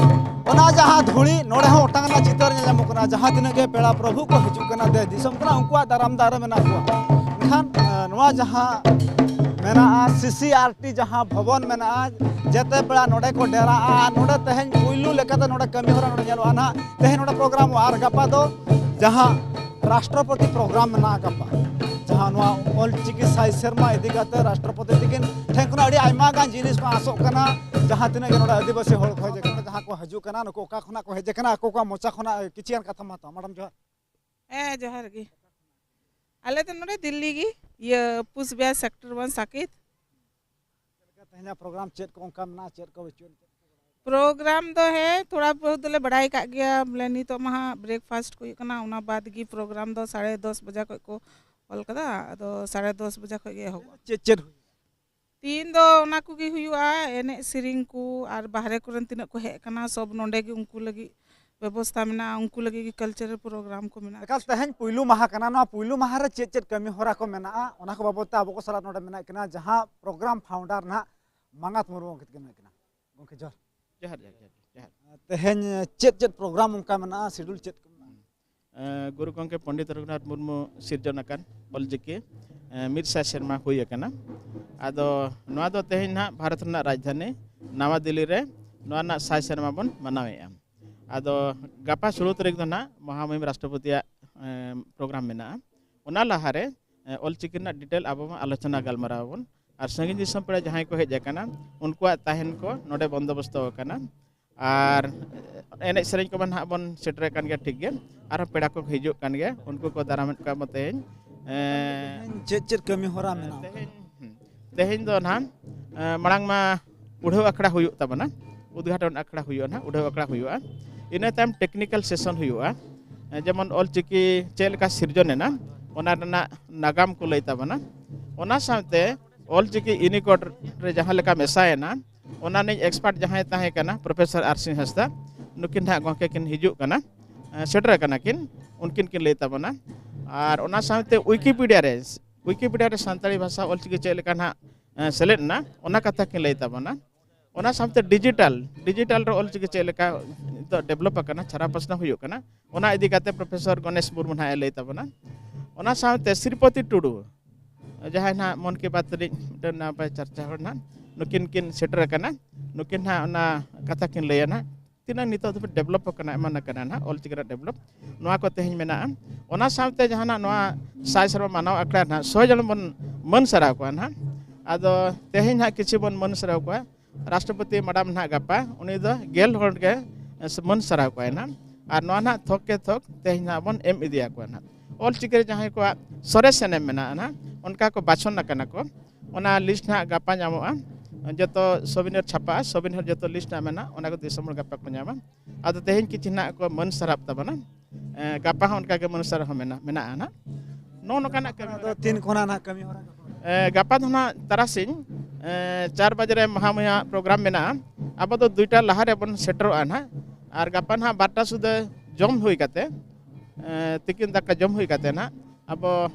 ᱚᱱᱟ ᱡᱟᱦᱟᱸ ᱫᱷᱩᱲᱤ ᱱᱚᱰᱮ ᱦᱚᱸ ᱚᱴᱟᱝ ᱨᱮᱱᱟᱜ ᱪᱤᱛᱟᱹᱨ ᱧᱮᱞ ᱧᱟᱢᱚᱜ ᱠᱟᱱᱟ᱾ ᱡᱟᱦᱟᱸ ᱛᱤᱱᱟᱹᱜ ᱜᱮ ᱯᱮᱲᱟ ᱯᱨᱚᱵᱷᱩ ᱠᱚ ᱦᱤᱡᱩᱜ ᱠᱟᱱᱟ ᱫᱮᱥ ᱫᱤᱥᱚᱢ ᱠᱷᱚᱱᱟᱜ, ᱩᱱᱠᱩᱣᱟᱜ ᱫᱟᱨᱟᱢ ᱫᱟᱨᱮ ᱢᱮᱱᱟᱜ ᱠᱚᱣᱟ᱾ ᱢᱮᱱᱠᱷᱟᱱ ᱱᱚᱣᱟ ᱡᱟᱦᱟᱸ ᱢᱮᱱᱟᱜᱼᱟ, ᱥᱤ ᱥᱤ ᱟᱨ ᱴᱤ ᱡᱟᱦᱟᱸ ᱵᱷᱚᱵᱚᱱ ᱢᱮᱱᱟᱜᱼᱟ, ᱡᱮᱛᱮ ᱯᱮᱲᱟ ᱱᱚᱰᱮ ᱠᱚ ᱰᱮᱨᱟᱜᱼᱟ᱾ ᱱᱚᱰᱮ ᱛᱮᱦᱮᱧ ᱯᱩᱭᱞᱩ ᱞᱮᱠᱟᱛᱮ ᱱᱚᱰᱮ ᱠᱟᱹᱢᱤ ᱦᱚᱨᱟ ᱱᱚᱰᱮ ᱧᱮᱞᱚᱜᱼᱟ ᱱᱟᱦᱟᱜ᱾ ᱛᱮᱦᱮᱧ ᱱᱚᱰᱮ ᱯᱨᱳᱜᱨᱟᱢᱚᱜᱼᱟ ᱟᱨ ᱜᱟᱯᱟ ᱫᱚ ᱡᱟᱦᱟᱸ ᱨᱟᱥᱴᱨᱚᱯᱚᱛᱤ ᱯᱨᱳᱜᱨᱟᱢ ᱢᱮᱱᱟᱜᱼᱟ ᱜᱟᱯᱟ, ᱡᱟᱦᱟᱸ ᱱᱚᱣᱟ ᱚᱞᱪᱤᱠᱤ ᱥᱟᱭ ᱥᱮᱨᱢᱟ ᱤᱫᱤ ᱠᱟᱛᱮ ᱨᱟᱥᱴᱨᱚᱯᱚᱛᱤ ᱛᱤᱠᱤᱱ ᱴᱷᱮᱱ ᱠᱷᱚᱱᱟᱜ ᱟᱹᱰᱤ ᱟᱭᱢᱟ ᱜᱟᱱ ᱡᱤᱱᱤᱥ ᱠᱚ ᱟᱥᱚᱜ ᱠᱟᱱᱟ᱾ ᱡᱟᱦᱟᱸ ᱛᱤᱱᱟᱹᱜ ᱜᱮ ᱱᱚᱰᱮ ᱟᱹᱫᱤᱵᱟᱹᱥᱤ ᱦᱚᱲ ᱠᱚ ᱦᱮᱡ ᱟᱠᱟᱱᱟ, ᱡᱟᱦᱟᱸ ᱠᱚ ᱦᱤᱡᱩᱜ ᱠᱟᱱᱟ, ᱱᱩᱠᱩ ᱚᱠᱟ ᱠᱷᱚᱱᱟᱜ ᱠᱚ ᱦᱮᱡ ᱟᱠᱟᱱᱟ, ᱟᱠᱚ ᱠᱚᱣᱟᱜ ᱢᱚᱪᱟ ᱠᱷᱚᱱᱟᱜ ᱠᱤᱪᱷᱤ ᱜᱟᱱ ᱠᱟᱛᱷᱟᱢ ᱦᱟᱛᱟᱣᱟ᱾ ᱢᱮᱰᱟᱢ ᱡᱚᱦᱟᱨ᱾ ᱦᱮᱸ, ᱡᱚᱦᱟᱨ ᱜᱮ᱾ ᱟᱞᱮ ᱫᱚ ᱱᱚᱰᱮ ᱫᱤᱞᱞᱤ ᱜᱮ, ᱤᱭᱟᱹ ᱯᱩᱥᱵᱤᱦᱟᱨ ᱥᱮᱠᱴᱚᱨ ᱚᱣᱟᱱ ᱥᱟᱠᱮᱛ᱾ ᱪᱮᱫ ᱞᱮᱠᱟ ᱛᱮᱦᱮᱧᱟᱜ ᱯᱨᱳᱜᱨᱟᱢ ᱪᱮᱫ ᱠᱚ ᱚᱱᱠᱟ ᱢᱮᱱᱟᱜᱼᱟ, ᱪᱮᱫ ᱠᱚ ᱵᱟᱹᱪᱩᱜ ᱟᱹᱱᱤᱡ? ᱯᱨᱳᱜᱨᱟᱢ ᱫᱚ ᱦᱮᱸ, ᱛᱷᱚᱲᱟ ᱵᱚᱦᱩᱛ ᱫᱚᱞᱮ ᱵᱟᱲᱟᱭ ᱠᱟᱜ ᱜᱮᱭᱟ, ᱵᱚᱞᱮ ᱱᱤᱛᱚᱜ ᱢᱟ ᱦᱟᱸᱜ ᱵᱨᱮᱠᱯᱷᱟᱥᱴ ᱠᱚ ᱦᱩᱭᱩᱜ ᱠᱟᱱᱟ, ᱚᱱᱟ ᱵᱟᱫ ᱜᱮ ᱯᱨᱳᱜᱨᱟᱢ ᱫᱚ ᱥᱟᱲᱮ ᱫᱚᱥ ᱵᱟᱡᱟ ᱠᱷᱚᱡ ᱠᱚ ᱚᱞ ᱠᱟᱫᱟ, ᱟᱫᱚ ᱥᱟᱲᱮ ᱫᱚᱥ ᱵᱟᱡᱟ ᱠᱷᱚᱡ ᱜᱮ ᱮᱦᱚᱵᱚᱜᱼᱟ᱾ ᱪᱮᱫ ᱪᱮᱫ ᱦᱩᱭᱩᱜᱼᱟ? ᱛᱤᱦᱤᱧ ᱫᱚ ᱚᱱᱟ ᱠᱚᱜᱮ ᱦᱩᱭᱩᱜᱼᱟ, ᱮᱱᱮᱡ ᱥᱮᱨᱮᱧ ᱠᱚ, ᱟᱨ ᱵᱟᱦᱨᱮ ᱠᱚᱨᱮᱱ ᱛᱤᱱᱟᱹᱜ ᱠᱚ ᱦᱮᱡ ᱟᱠᱟᱱᱟ, ᱥᱚᱵ ᱱᱚᱰᱮ ᱜᱮ ᱩᱱᱠᱩ ᱞᱟᱹᱜᱤᱫ ᱵᱮᱵᱚᱥᱛᱟ ᱢᱮᱱᱟᱜᱼᱟ, ᱩᱱᱠᱩ ᱞᱟᱹᱜᱤᱫ ᱜᱮ ᱠᱟᱞᱪᱟᱨᱟᱞ ᱯᱨᱳᱜᱨᱟᱢ ᱠᱚ ᱢᱮᱱᱟᱜᱼᱟ᱾ ᱮᱠᱟᱞ, ᱛᱮᱦᱮᱧ ᱯᱩᱭᱞᱩ ᱢᱟᱦᱟ ᱠᱟᱱᱟ, ᱱᱚᱣᱟ ᱯᱩᱭᱞᱩ ᱢᱟᱦᱟ ᱨᱮ ᱪᱮᱫ ᱪᱮᱫ ᱠᱟᱹᱢᱤ ᱦᱚᱨᱟ ᱠᱚ ᱢᱮᱱᱟᱜᱼᱟ, ᱚᱱᱟ ᱠᱚ ᱵᱟᱵᱚᱫ ᱛᱮ ᱟᱵᱚ ᱠᱚ ᱥᱟᱞᱟᱜ ᱱᱚᱰᱮ ᱢᱮᱱᱟᱜ ᱠᱤᱱᱟ ᱡᱟᱦᱟᱸ ᱯᱨᱳᱜᱨᱟᱢ ᱯᱷᱟᱣᱩᱱᱰᱟᱨ ᱱᱟᱦᱟᱜ ᱢᱟᱸᱜᱟᱛ ᱢᱩᱨᱢᱩ ᱜᱚᱢᱠᱮ ᱛᱟᱹᱠᱤᱱ ᱢᱮᱱᱟᱜ ᱠᱤᱱᱟ᱾ ᱜᱚᱢᱠᱮ ᱡᱚᱦᱟᱨ᱾ ᱡᱚᱦᱟᱨ ᱡᱚᱦᱟᱨ ᱡᱚᱦᱟᱨ ᱡᱚᱦᱟᱨ᱾ ᱛᱮᱦᱮᱧ ᱪᱮᱫ ᱪᱮᱫ ᱯᱨᱳᱜᱨᱟᱢ ᱚᱱᱠᱟ ᱢᱮᱱᱟᱜᱼᱟ, ᱥᱤᱰᱩᱞ ᱪᱮᱫ ᱠᱚ ᱢᱮᱱᱟᱜᱼᱟ? ᱮᱸ, ᱜᱩᱨᱩ ᱜᱚᱢᱠᱮ ᱯᱚᱱᱰᱤᱛ ᱨᱚᱜᱷᱩᱱᱟᱛᱷ ᱢᱩᱨᱢᱩ ᱥᱤᱨᱡᱚᱱ ᱟᱠᱟᱱ ᱚᱞᱪᱤᱠᱤ, ᱮᱸ, ᱢᱤᱫ ᱥᱟᱭ ᱥᱮᱨᱢᱟ ᱦᱩᱭ ᱟᱠᱟᱱᱟ᱾ ᱟᱫᱚ ᱱᱚᱣᱟ ᱫᱚ ᱛᱮᱦᱮᱧ ᱱᱟᱦᱟᱜ ᱵᱷᱟᱨᱚᱛ ᱨᱮᱱᱟᱜ ᱨᱟᱡᱽᱫᱷᱟᱱᱤ ᱱᱟᱣᱟ ᱫᱤᱞᱞᱤ ᱨᱮ ᱱᱚᱣᱟ ᱨᱮᱱᱟᱜ ᱥᱟᱭ ᱥᱮᱨᱢᱟ ᱵᱚᱱ ᱢᱟᱱᱟᱣᱮᱫᱼᱟ᱾ ᱟᱫᱚ ᱜᱟᱯᱟ ᱥᱳᱞᱳ ᱛᱟᱹᱨᱤᱠᱷ ᱫᱚ ᱱᱟᱦᱟᱜ ᱢᱚᱦᱟᱢᱚᱦᱤᱢ ᱨᱟᱥᱴᱨᱚᱯᱚᱛᱤᱭᱟᱜ, ᱮᱸ, ᱯᱨᱳᱜᱨᱟᱢ ᱢᱮᱱᱟᱜᱼᱟ᱾ ᱚᱱᱟ ᱞᱟᱦᱟᱨᱮ, ᱮᱸ, ᱚᱞᱪᱤᱠᱤ ᱨᱮᱱᱟᱜ ᱰᱤᱴᱮᱞ ᱟᱵᱚ ᱢᱟ ᱟᱞᱳᱪᱚᱱᱟ ᱜᱟᱞᱢᱟᱨᱟᱣ ᱟᱵᱚᱱ᱾ ᱟᱨ ᱥᱟᱺᱜᱤᱧ ᱫᱤᱥᱚᱢ ᱯᱮᱲᱟ ᱡᱟᱦᱟᱸᱭ ᱠᱚ ᱦᱮᱡ ᱟᱠᱟᱱᱟ, ᱩᱱᱠᱩᱣᱟᱜ ᱛᱟᱦᱮᱱ ᱠᱚ ᱱᱚᱰᱮ ᱵᱚᱱᱫᱳᱵᱚᱥᱛᱚ ᱟᱠᱟᱱᱟ᱾ ᱟᱨ ᱮᱱᱮᱡ ᱥᱮᱨᱮᱧ ᱠᱚᱢᱟ ᱱᱟᱦᱟᱜ ᱵᱚᱱ ᱥᱮᱴᱮᱨ ᱟᱠᱟᱱ ᱜᱮᱭᱟ, ᱴᱷᱤᱠ ᱜᱮ᱾ ᱟᱨᱦᱚᱸ ᱯᱮᱲᱟ ᱠᱚᱠᱚ ᱦᱤᱡᱩᱜ ᱠᱟᱱ ᱜᱮᱭᱟ, ᱩᱱᱠᱩ ᱠᱚ ᱫᱟᱨᱟᱢᱮᱫ ᱠᱚᱣᱟ ᱵᱚ ᱛᱮᱦᱮᱧ᱾ ᱮᱸ, ᱛᱮᱦᱮᱧ ᱪᱮᱫ ᱪᱮᱫ ᱠᱟᱹᱢᱤ ᱦᱚᱨᱟ ᱢᱮᱱᱟᱜᱼᱟ? ᱛᱮᱦᱮᱧ, ᱦᱩᱸ, ᱛᱮᱦᱮᱧ ᱫᱚ ᱱᱟᱦᱟᱜ, ᱮᱸ, ᱢᱟᱲᱟᱝ ᱢᱟ ᱩᱰᱷᱟᱹᱣ ᱟᱠᱷᱲᱟ ᱦᱩᱭᱩᱜ ᱛᱟᱵᱚᱱᱟ, ᱩᱫᱽᱜᱷᱟᱴᱚᱱ ᱟᱠᱷᱲᱟ ᱦᱩᱭᱩᱜᱼᱟ ᱱᱟᱦᱟᱜ, ᱩᱰᱷᱟᱹᱣ ᱟᱠᱷᱲᱟ ᱦᱩᱭᱩᱜᱼᱟ᱾ ᱤᱱᱟᱹ ᱛᱟᱭᱚᱢ ᱴᱮᱠᱱᱤᱠᱮᱞ ᱥᱮᱥᱚᱱ ᱦᱩᱭᱩᱜᱼᱟ᱾ ᱡᱮᱢᱚᱱ ᱚᱞᱪᱤᱠᱤ ᱪᱮᱫ ᱞᱮᱠᱟ ᱥᱤᱨᱡᱚᱱ ᱮᱱᱟ, ᱚᱱᱟ ᱨᱮᱱᱟᱜ ᱱᱟᱜᱟᱢ ᱠᱚ ᱞᱟᱹᱭ ᱛᱟᱵᱚᱱᱟ᱾ ᱚᱱᱟ ᱥᱟᱶᱛᱮ ᱚᱞᱪᱤᱠᱤ ᱤᱭᱩᱱᱤᱠᱳᱰ ᱨᱮ ᱡᱟᱦᱟᱸ ᱞᱮᱠᱟ ᱢᱮᱥᱟᱭᱮᱱᱟ, ᱚᱱᱟ ᱨᱤᱱᱤᱡ ᱮᱠᱥᱯᱟᱨᱴ ᱡᱟᱦᱟᱸᱭ ᱛᱟᱦᱮᱸ ᱠᱟᱱᱟ ᱯᱨᱚᱯᱷᱮᱥᱚᱨ ᱟᱨ ᱥᱤᱝ ᱦᱟᱸᱥᱫᱟ, ᱱᱩᱠᱤᱱ ᱱᱟᱦᱟᱜ ᱜᱚᱢᱠᱮ ᱠᱤᱱ ᱦᱤᱡᱩᱜ ᱠᱟᱱᱟ, ᱥᱮᱴᱮᱨ ᱟᱠᱟᱱᱟ ᱠᱤᱱ, ᱩᱱᱠᱤᱱ ᱠᱤᱱ ᱞᱟᱹᱭ ᱛᱟᱵᱚᱱᱟ᱾ ᱟᱨ ᱚᱱᱟ ᱥᱟᱶᱛᱮ ᱣᱤᱠᱤᱯᱤᱰᱤᱭᱟ ᱨᱮ, ᱣᱤᱠᱤᱯᱤᱰᱤᱭᱟ ᱨᱮ ᱥᱟᱱᱛᱟᱲᱤ ᱵᱷᱟᱥᱟ ᱚᱞᱪᱤᱠᱤ ᱪᱮᱫ ᱞᱮᱠᱟ ᱱᱟᱦᱟᱜ ᱥᱮᱞᱮᱫ ᱮᱱᱟ, ᱚᱱᱟ ᱠᱟᱛᱷᱟ ᱠᱤᱱ ᱞᱟᱹᱭ ᱛᱟᱵᱚᱱᱟ᱾ ᱚᱱᱟ ᱥᱟᱶᱛᱮ ᱰᱤᱡᱤᱴᱟᱞ, ᱰᱤᱡᱤᱴᱟᱞ ᱨᱮ ᱚᱞᱪᱤᱠᱤ ᱪᱮᱫ ᱞᱮᱠᱟ ᱱᱤᱛᱚᱜ ᱰᱮᱵᱷᱞᱚᱯ ᱟᱠᱟᱱᱟ, ᱪᱷᱟᱨᱟᱣ ᱯᱟᱥᱱᱟᱣ ᱦᱩᱭᱩᱜ ᱠᱟᱱᱟ, ᱚᱱᱟ ᱤᱫᱤ ᱠᱟᱛᱮ ᱯᱨᱚᱯᱷᱮᱥᱚᱨ ᱜᱚᱱᱮᱥ ᱢᱩᱨᱢᱩ ᱱᱟᱦᱟᱜ ᱮ ᱞᱟᱹᱭ ᱛᱟᱵᱚᱱᱟ᱾ ᱚᱱᱟ ᱥᱟᱶᱛᱮ ᱥᱨᱤᱯᱚᱛᱤ ᱴᱩᱰᱩ, ᱡᱟᱦᱟᱸᱭ ᱱᱟᱦᱟᱜ ᱢᱚᱱ ᱠᱤ ᱵᱟᱛ ᱨᱤᱱᱤᱡ ᱢᱤᱫᱴᱮᱱ ᱱᱟᱯᱟᱭ ᱪᱟᱨᱪᱟ ᱦᱚᱲ ᱱᱟᱦᱟᱜ, ᱱᱩᱠᱤᱱ ᱠᱤᱱ ᱥᱮᱴᱮᱨ ᱟᱠᱟᱱᱟ᱾ ᱱᱩᱠᱤᱱ ᱱᱟᱦᱟᱜ ᱚᱱᱟ ᱠᱟᱛᱷᱟ ᱠᱤᱱ ᱞᱟᱹᱭᱟ ᱱᱟᱦᱟᱜ, ᱛᱤᱱᱟᱹᱜ ᱱᱤᱛᱚᱜ ᱫᱷᱟᱹᱵᱤᱡ ᱰᱮᱵᱷᱞᱚᱯ ᱟᱠᱟᱱᱟ, ᱮᱢᱟᱱ ᱟᱠᱟᱱᱟ ᱱᱟᱦᱟᱜ ᱚᱞᱪᱤᱠᱤ ᱨᱮᱱᱟᱜ ᱰᱮᱵᱷᱞᱚᱯ, ᱱᱚᱣᱟ ᱠᱚ ᱛᱮᱦᱮᱧ ᱢᱮᱱᱟᱜᱼᱟ᱾ ᱚᱱᱟ ᱥᱟᱶᱛᱮ ᱡᱟᱦᱟᱱᱟᱜ ᱱᱚᱣᱟ ᱥᱟᱭ ᱥᱮᱨᱢᱟ ᱢᱟᱱᱟᱣ ᱟᱠᱷᱲᱟ ᱨᱮ ᱱᱟᱦᱟᱜ ᱥᱚ ᱡᱚᱱ ᱵᱚᱱ ᱢᱟᱹᱱ ᱥᱟᱨᱦᱟᱣ ᱠᱚᱣᱟ ᱱᱟᱦᱟᱜ᱾ ᱟᱫᱚ ᱛᱮᱦᱮᱧ ᱱᱟᱦᱟᱜ ᱠᱤᱪᱷᱩ ᱵᱚᱱ ᱢᱟᱹᱱ ᱥᱟᱨᱦᱟᱣ ᱠᱚᱣᱟ᱾ ᱨᱟᱥᱴᱨᱚᱯᱚᱛᱤ ᱢᱮᱰᱟᱢ ᱱᱟᱦᱟᱜ ᱜᱟᱯᱟ, ᱩᱱᱤ ᱫᱚ ᱜᱮᱞ ᱦᱚᱲ ᱜᱮ ᱢᱟᱹᱱ ᱥᱟᱨᱦᱟᱣ ᱠᱚᱣᱟᱭ ᱱᱟᱦᱟᱜ᱾ ᱟᱨ ᱱᱚᱣᱟ ᱱᱟᱦᱟᱜ ᱛᱷᱚᱠ ᱠᱮ ᱛᱷᱚᱠ ᱛᱮᱦᱮᱧ ᱱᱟᱦᱟᱜ ᱵᱚᱱ ᱮᱢ ᱤᱫᱤᱭᱟᱠᱚᱣᱟ ᱱᱟᱦᱟᱜ᱾ ᱚᱞᱪᱤᱠᱤ ᱨᱮ ᱡᱟᱦᱟᱸᱭ ᱠᱚᱣᱟᱜ ᱥᱚᱨᱮᱥ ᱮᱱᱮᱢ ᱢᱮᱱᱟᱜᱼᱟ ᱱᱟᱦᱟᱜ, ᱚᱱᱠᱟ ᱠᱚ ᱵᱟᱪᱷᱚᱱ ᱟᱠᱟᱱᱟ ᱠᱚ᱾ ᱚᱱᱟ ᱞᱤᱥᱴ ᱱᱟᱦᱟᱜ ᱜᱟᱯᱟ ᱧᱟᱢᱚᱜᱼᱟ, ᱡᱚᱛᱚ ᱥᱚᱵᱤᱱᱮᱨ ᱪᱷᱟᱯᱟᱜᱼᱟ, ᱥᱚᱵᱤᱱᱮᱨ ᱡᱚᱛᱚ ᱞᱤᱥᱴ ᱱᱟᱦᱟᱜ ᱢᱮᱱᱟᱜᱼᱟ, ᱚᱱᱟ ᱠᱚ ᱫᱤᱥᱚᱢ ᱦᱚᱲ ᱜᱟᱯᱟ ᱠᱚ ᱧᱟᱢᱟ᱾ ᱟᱫᱚ ᱛᱮᱦᱮᱧ ᱠᱤᱪᱷᱩ ᱱᱟᱦᱟᱜ ᱠᱚ ᱢᱟᱹᱱ ᱥᱟᱨᱦᱟᱣ ᱛᱟᱵᱚᱱᱟ᱾ ᱮᱸ, ᱜᱟᱯᱟ ᱦᱚᱸ ᱚᱱᱠᱟ ᱜᱮ ᱢᱟᱹᱱ ᱥᱟᱨᱦᱟᱣ ᱢᱮᱱᱟᱜ, ᱢᱮᱱᱟᱜᱼᱟ ᱱᱟᱦᱟᱜ᱾ ᱱᱚᱜᱼᱚ ᱱᱚᱝᱠᱟᱱᱟᱜ ᱠᱟᱹᱢᱤ ᱟᱫᱚ ᱦᱚᱨᱟ᱾ ᱛᱤᱱ ᱠᱷᱚᱱᱟᱜ ᱱᱟᱦᱟᱜ ᱠᱟᱹᱢᱤ ᱦᱚᱨᱟ ᱜᱟᱯᱟ? ᱮᱸ, ᱜᱟᱯᱟ ᱫᱚ ᱱᱟᱦᱟᱜ ᱛᱟᱨᱟᱥᱤᱧ, ᱮᱸ, ᱪᱟᱨ ᱵᱟᱡᱮ ᱨᱮ ᱢᱟᱦᱟ ᱢᱟᱦᱟ ᱯᱨᱳᱜᱨᱟᱢ ᱢᱮᱱᱟᱜᱼᱟ᱾ ᱟᱵᱚ ᱫᱚ ᱫᱩᱭᱴᱟ ᱞᱟᱦᱟ ᱨᱮᱵᱚᱱ ᱥᱮᱴᱮᱨᱚᱜᱼᱟ ᱱᱟᱦᱟᱜ᱾ ᱟᱨ ᱜᱟᱯᱟ ᱱᱟᱦᱟᱜ ᱵᱟᱨᱴᱟ ᱥᱩᱫᱷᱟᱹ ᱡᱚᱢ ᱦᱩᱭ ᱠᱟᱛᱮ, ᱮᱸ, ᱛᱤᱠᱤᱱ ᱫᱟᱠᱟ ᱡᱚᱢ ᱦᱩᱭ ᱠᱟᱛᱮ ᱱᱟᱦᱟᱜ ᱟᱵᱚ,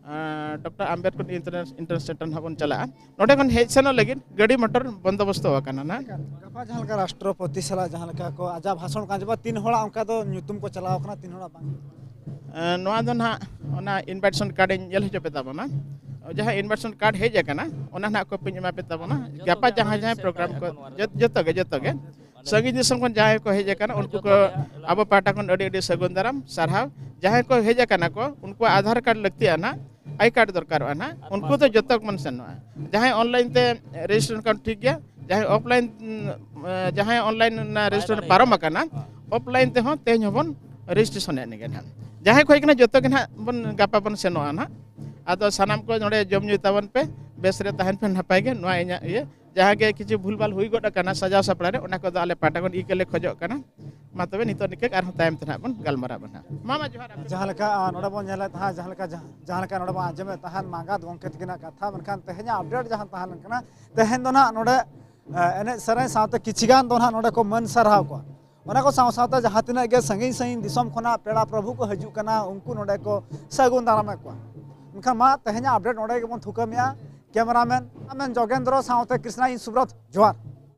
ᱮᱸ, ᱰᱚᱠᱴᱚᱨ ᱟᱢᱵᱮᱫᱠᱚᱨ ᱤᱱᱴᱟᱨᱱᱮᱥ-, ᱤᱱᱴᱟᱨᱱᱮᱥ ᱥᱮᱱᱴᱟᱨ ᱱᱟᱦᱟᱜ ᱵᱚᱱ ᱪᱟᱞᱟᱜᱼᱟ᱾ ᱱᱚᱸᱰᱮ ᱠᱷᱚᱱ ᱦᱮᱡ ᱥᱮᱱᱚᱜ ᱞᱟᱹᱜᱤᱫ ᱜᱟᱹᱰᱤ ᱢᱚᱴᱚᱨ ᱵᱚᱱᱫᱳᱵᱚᱥᱛᱚ ᱟᱠᱟᱱᱟ ᱱᱟᱦᱟᱜ᱾ ᱜᱟᱯᱟ ᱡᱟᱦᱟᱸ ᱞᱮᱠᱟ ᱨᱟᱥᱴᱨᱚᱯᱚᱛᱤ ᱥᱟᱞᱟᱜ ᱡᱟᱦᱟᱸ ᱞᱮᱠᱟ ᱠᱚ ᱟᱡᱟᱜ ᱵᱷᱟᱥᱚᱱ ᱠᱟᱱ ᱪᱮ ᱵᱟ, ᱛᱤᱱ ᱦᱚᱲᱟᱜ ᱚᱱᱠᱟ ᱫᱚ ᱧᱩᱛᱩᱢ ᱠᱚ ᱪᱟᱞᱟᱣ ᱠᱟᱱᱟ, ᱛᱤᱱ ᱦᱚᱲᱟᱜ ᱵᱟᱝ? ᱮᱸ, ᱱᱚᱣᱟ ᱫᱚ ᱱᱟᱦᱟᱜ ᱚᱱᱟ invitation card ᱤᱧ ᱧᱮᱞ ᱦᱚᱪᱚ ᱯᱮ ᱛᱟᱵᱚᱱᱟ᱾ ᱡᱟᱦᱟᱸ invitation card ᱦᱮᱡ ᱟᱠᱟᱱᱟ, ᱚᱱᱟ ᱱᱟᱦᱟᱜ ᱠᱚᱯᱤᱧ ᱮᱢᱟ ᱯᱮ ᱛᱟᱵᱚᱱᱟ᱾ ᱜᱟᱯᱟ ᱡᱟᱦᱟᱸ ᱡᱟᱦᱟᱸ ᱯᱨᱳᱜᱨᱟᱢ ᱠᱚ, ᱡᱚᱛ-, ᱡᱚᱛᱚ ᱜᱮ, ᱡᱚᱛᱚ ᱜᱮ᱾ ᱥᱟᱺᱜᱤᱧ ᱫᱤᱥᱚᱢ ᱠᱷᱚᱱ ᱡᱟᱦᱟᱸᱭ ᱠᱚ ᱦᱮᱡ ᱟᱠᱟᱱᱟ, ᱩᱱᱠᱩ ᱠᱚ ᱟᱵᱚ ᱯᱟᱦᱴᱟ ᱠᱷᱚᱱ ᱟᱹᱰᱤ ᱟᱹᱰᱤ ᱥᱟᱹᱜᱩᱱ ᱫᱟᱨᱟᱢ, ᱥᱟᱨᱦᱟᱣ᱾ ᱡᱟᱦᱟᱸᱭ ᱠᱚ ᱦᱮᱡ ᱟᱠᱟᱱᱟ ᱠᱚ, ᱩᱱᱠᱩᱣᱟᱜ ᱟᱫᱷᱟᱨ ᱠᱟᱨᱰ ᱞᱟᱹᱠᱛᱤᱜᱼᱟ ᱱᱟᱦᱟᱜ, ᱟᱭ ᱠᱟᱨᱰ ᱫᱚᱨᱠᱟᱨᱚᱜᱼᱟ ᱱᱟᱦᱟᱜ, ᱩᱱᱠᱩ ᱫᱚ ᱡᱚᱛᱚ ᱜᱮᱵᱚᱱ ᱥᱮᱱᱚᱜᱼᱟ᱾ ᱡᱟᱦᱟᱸᱭ online ᱛᱮ ᱨᱮᱡᱤᱥᱴᱨᱮᱥᱚᱱ ᱠᱟᱱ ᱴᱷᱤᱠ ᱜᱮᱭᱟ, ᱡᱟᱦᱟᱸᱭ offline, ᱩᱸ, ᱡᱟᱦᱟᱸᱭ online ᱨᱮᱡᱤᱥᱴᱨᱮᱥᱚᱱ ᱯᱟᱨᱚᱢ ᱟᱠᱟᱱᱟ, offline ᱛᱮᱦᱚᱸ ᱛᱮᱦᱮᱧ ᱦᱚᱸᱵᱚᱱ ᱨᱮᱡᱤᱥᱴᱨᱮᱥᱚᱱ ᱮᱫ ᱜᱮ ᱱᱟᱦᱟᱜ᱾ ᱡᱟᱦᱟᱸᱭ ᱠᱚ ᱦᱮᱡ ᱟᱠᱟᱱᱟ, ᱡᱚᱛᱚ ᱜᱮ ᱱᱟᱦᱟᱜ ᱵᱚᱱ, ᱜᱟᱯᱟ ᱵᱚᱱ ᱥᱮᱱᱚᱜᱼᱟ ᱱᱟᱦᱟᱜ᱾ ᱟᱫᱚ ᱥᱟᱱᱟᱢ ᱠᱚ ᱱᱚᱰᱮ ᱡᱚᱢ ᱧᱩᱭ ᱛᱟᱵᱚᱱ ᱯᱮ, ᱵᱮᱥ ᱨᱮ ᱛᱟᱦᱮᱱ ᱯᱮ, ᱱᱟᱯᱟᱭ ᱜᱮ᱾ ᱱᱚᱣᱟ ᱤᱧᱟᱹᱜ ᱤᱭᱟᱹ, ᱡᱟᱦᱟᱸ ᱜᱮ ᱠᱤᱪᱷᱩ ᱵᱷᱩᱞ ᱵᱷᱟᱞ ᱦᱩᱭ ᱜᱚᱫ ᱟᱠᱟᱱᱟ ᱥᱟᱡᱟᱣ ᱥᱟᱯᱲᱟᱣ ᱨᱮ, ᱚᱱᱟ ᱠᱚᱫᱚ ᱟᱞᱮ ᱯᱟᱦᱴᱟ ᱠᱷᱚᱱ ᱤᱠᱟᱹ ᱞᱮ ᱠᱷᱚᱡᱚᱜ ᱠᱟᱱᱟ᱾ ᱢᱟ ᱛᱚᱵᱮ ᱱᱤᱛᱚᱜ ᱱᱤᱝᱠᱟᱹ, ᱟᱨᱦᱚᱸ ᱛᱟᱭᱚᱢ ᱛᱮ ᱱᱟᱦᱟᱜ ᱵᱚᱱ ᱜᱟᱞᱢᱟᱨᱟᱣ ᱟᱵᱚᱱ ᱱᱟᱦᱟᱜ᱾ ᱢᱟ, ᱢᱟ, ᱡᱚᱦᱟᱨ ᱟᱯᱮ᱾ ᱡᱟᱦᱟᱸ ᱞᱮᱠᱟ, ᱟ, ᱱᱚᱰᱮ ᱵᱚᱱ ᱧᱮᱞᱮᱫ ᱛᱟᱦᱮᱸᱫ, ᱡᱟᱦᱟᱸ ᱞᱮᱠᱟ, ᱡᱟᱦᱟᱸ, ᱡᱟᱦᱟᱸ ᱞᱮᱠᱟ ᱱᱚᱰᱮ ᱵᱚᱱ ᱟᱸᱡᱚᱢᱮᱫ ᱛᱟᱦᱮᱸᱫ ᱢᱟᱸᱜᱟᱛ ᱜᱚᱢᱠᱮ ᱛᱟᱹᱠᱤᱱᱟᱜ ᱠᱟᱛᱷᱟ, ᱢᱮᱱᱠᱷᱟᱱ ᱛᱮᱦᱮᱧᱟᱜ update ᱡᱟᱦᱟᱸ ᱛᱟᱦᱮᱸ ᱞᱮᱱ ᱠᱟᱱᱟ, ᱛᱮᱦᱮᱧ ᱫᱚ ᱱᱟᱦᱟᱜ ᱱᱚᱰᱮ, ᱟ, ᱮᱱᱮᱡ ᱥᱮᱨᱮᱧ ᱥᱟᱶᱛᱮ ᱠᱤᱪᱷᱤ ᱜᱟᱱ ᱫᱚ ᱱᱟᱦᱟᱜ ᱱᱚᱰᱮ ᱠᱚ ᱢᱟᱹᱱ ᱥᱟᱨᱦᱟᱣ ᱠᱚᱣᱟ᱾ ᱚᱱᱟ ᱠᱚ ᱥᱟᱶ ᱥᱟᱶᱛᱮ ᱡᱟᱦᱟᱸ ᱛᱤᱱᱟᱹᱜ ᱜᱮ ᱥᱟᱺᱜᱤᱧ ᱥᱟᱺᱜᱤᱧ ᱫᱤᱥᱚᱢ ᱠᱷᱚᱱᱟᱜ ᱯᱮᱲᱟ ᱯᱨᱚᱵᱷᱩ ᱠᱚ ᱦᱤᱡᱩᱜ ᱠᱟᱱᱟ, ᱩᱱᱠᱩ ᱱᱚᱰᱮ ᱠᱚ ᱥᱟᱹᱜᱩᱱ ᱫᱟᱨᱟᱢᱮᱫ ᱠᱚᱣᱟ᱾ ᱢᱮᱱᱠᱷᱟᱱ ᱢᱟ, ᱛᱮᱦᱮᱧᱟᱜ update ᱱᱚᱰᱮ ᱜᱮᱵᱚᱱ ᱛᱷᱩᱠᱟᱹᱢᱮᱜᱼᱟ᱾ Cameraman, cameraman ᱡᱚᱜᱮᱱᱫᱨᱚ ᱥᱟᱶᱛᱮ ᱠᱨᱤᱥᱱᱟ, ᱤᱧ ᱥᱩᱵᱨᱚᱛ, ᱡᱚᱦᱟᱨ᱾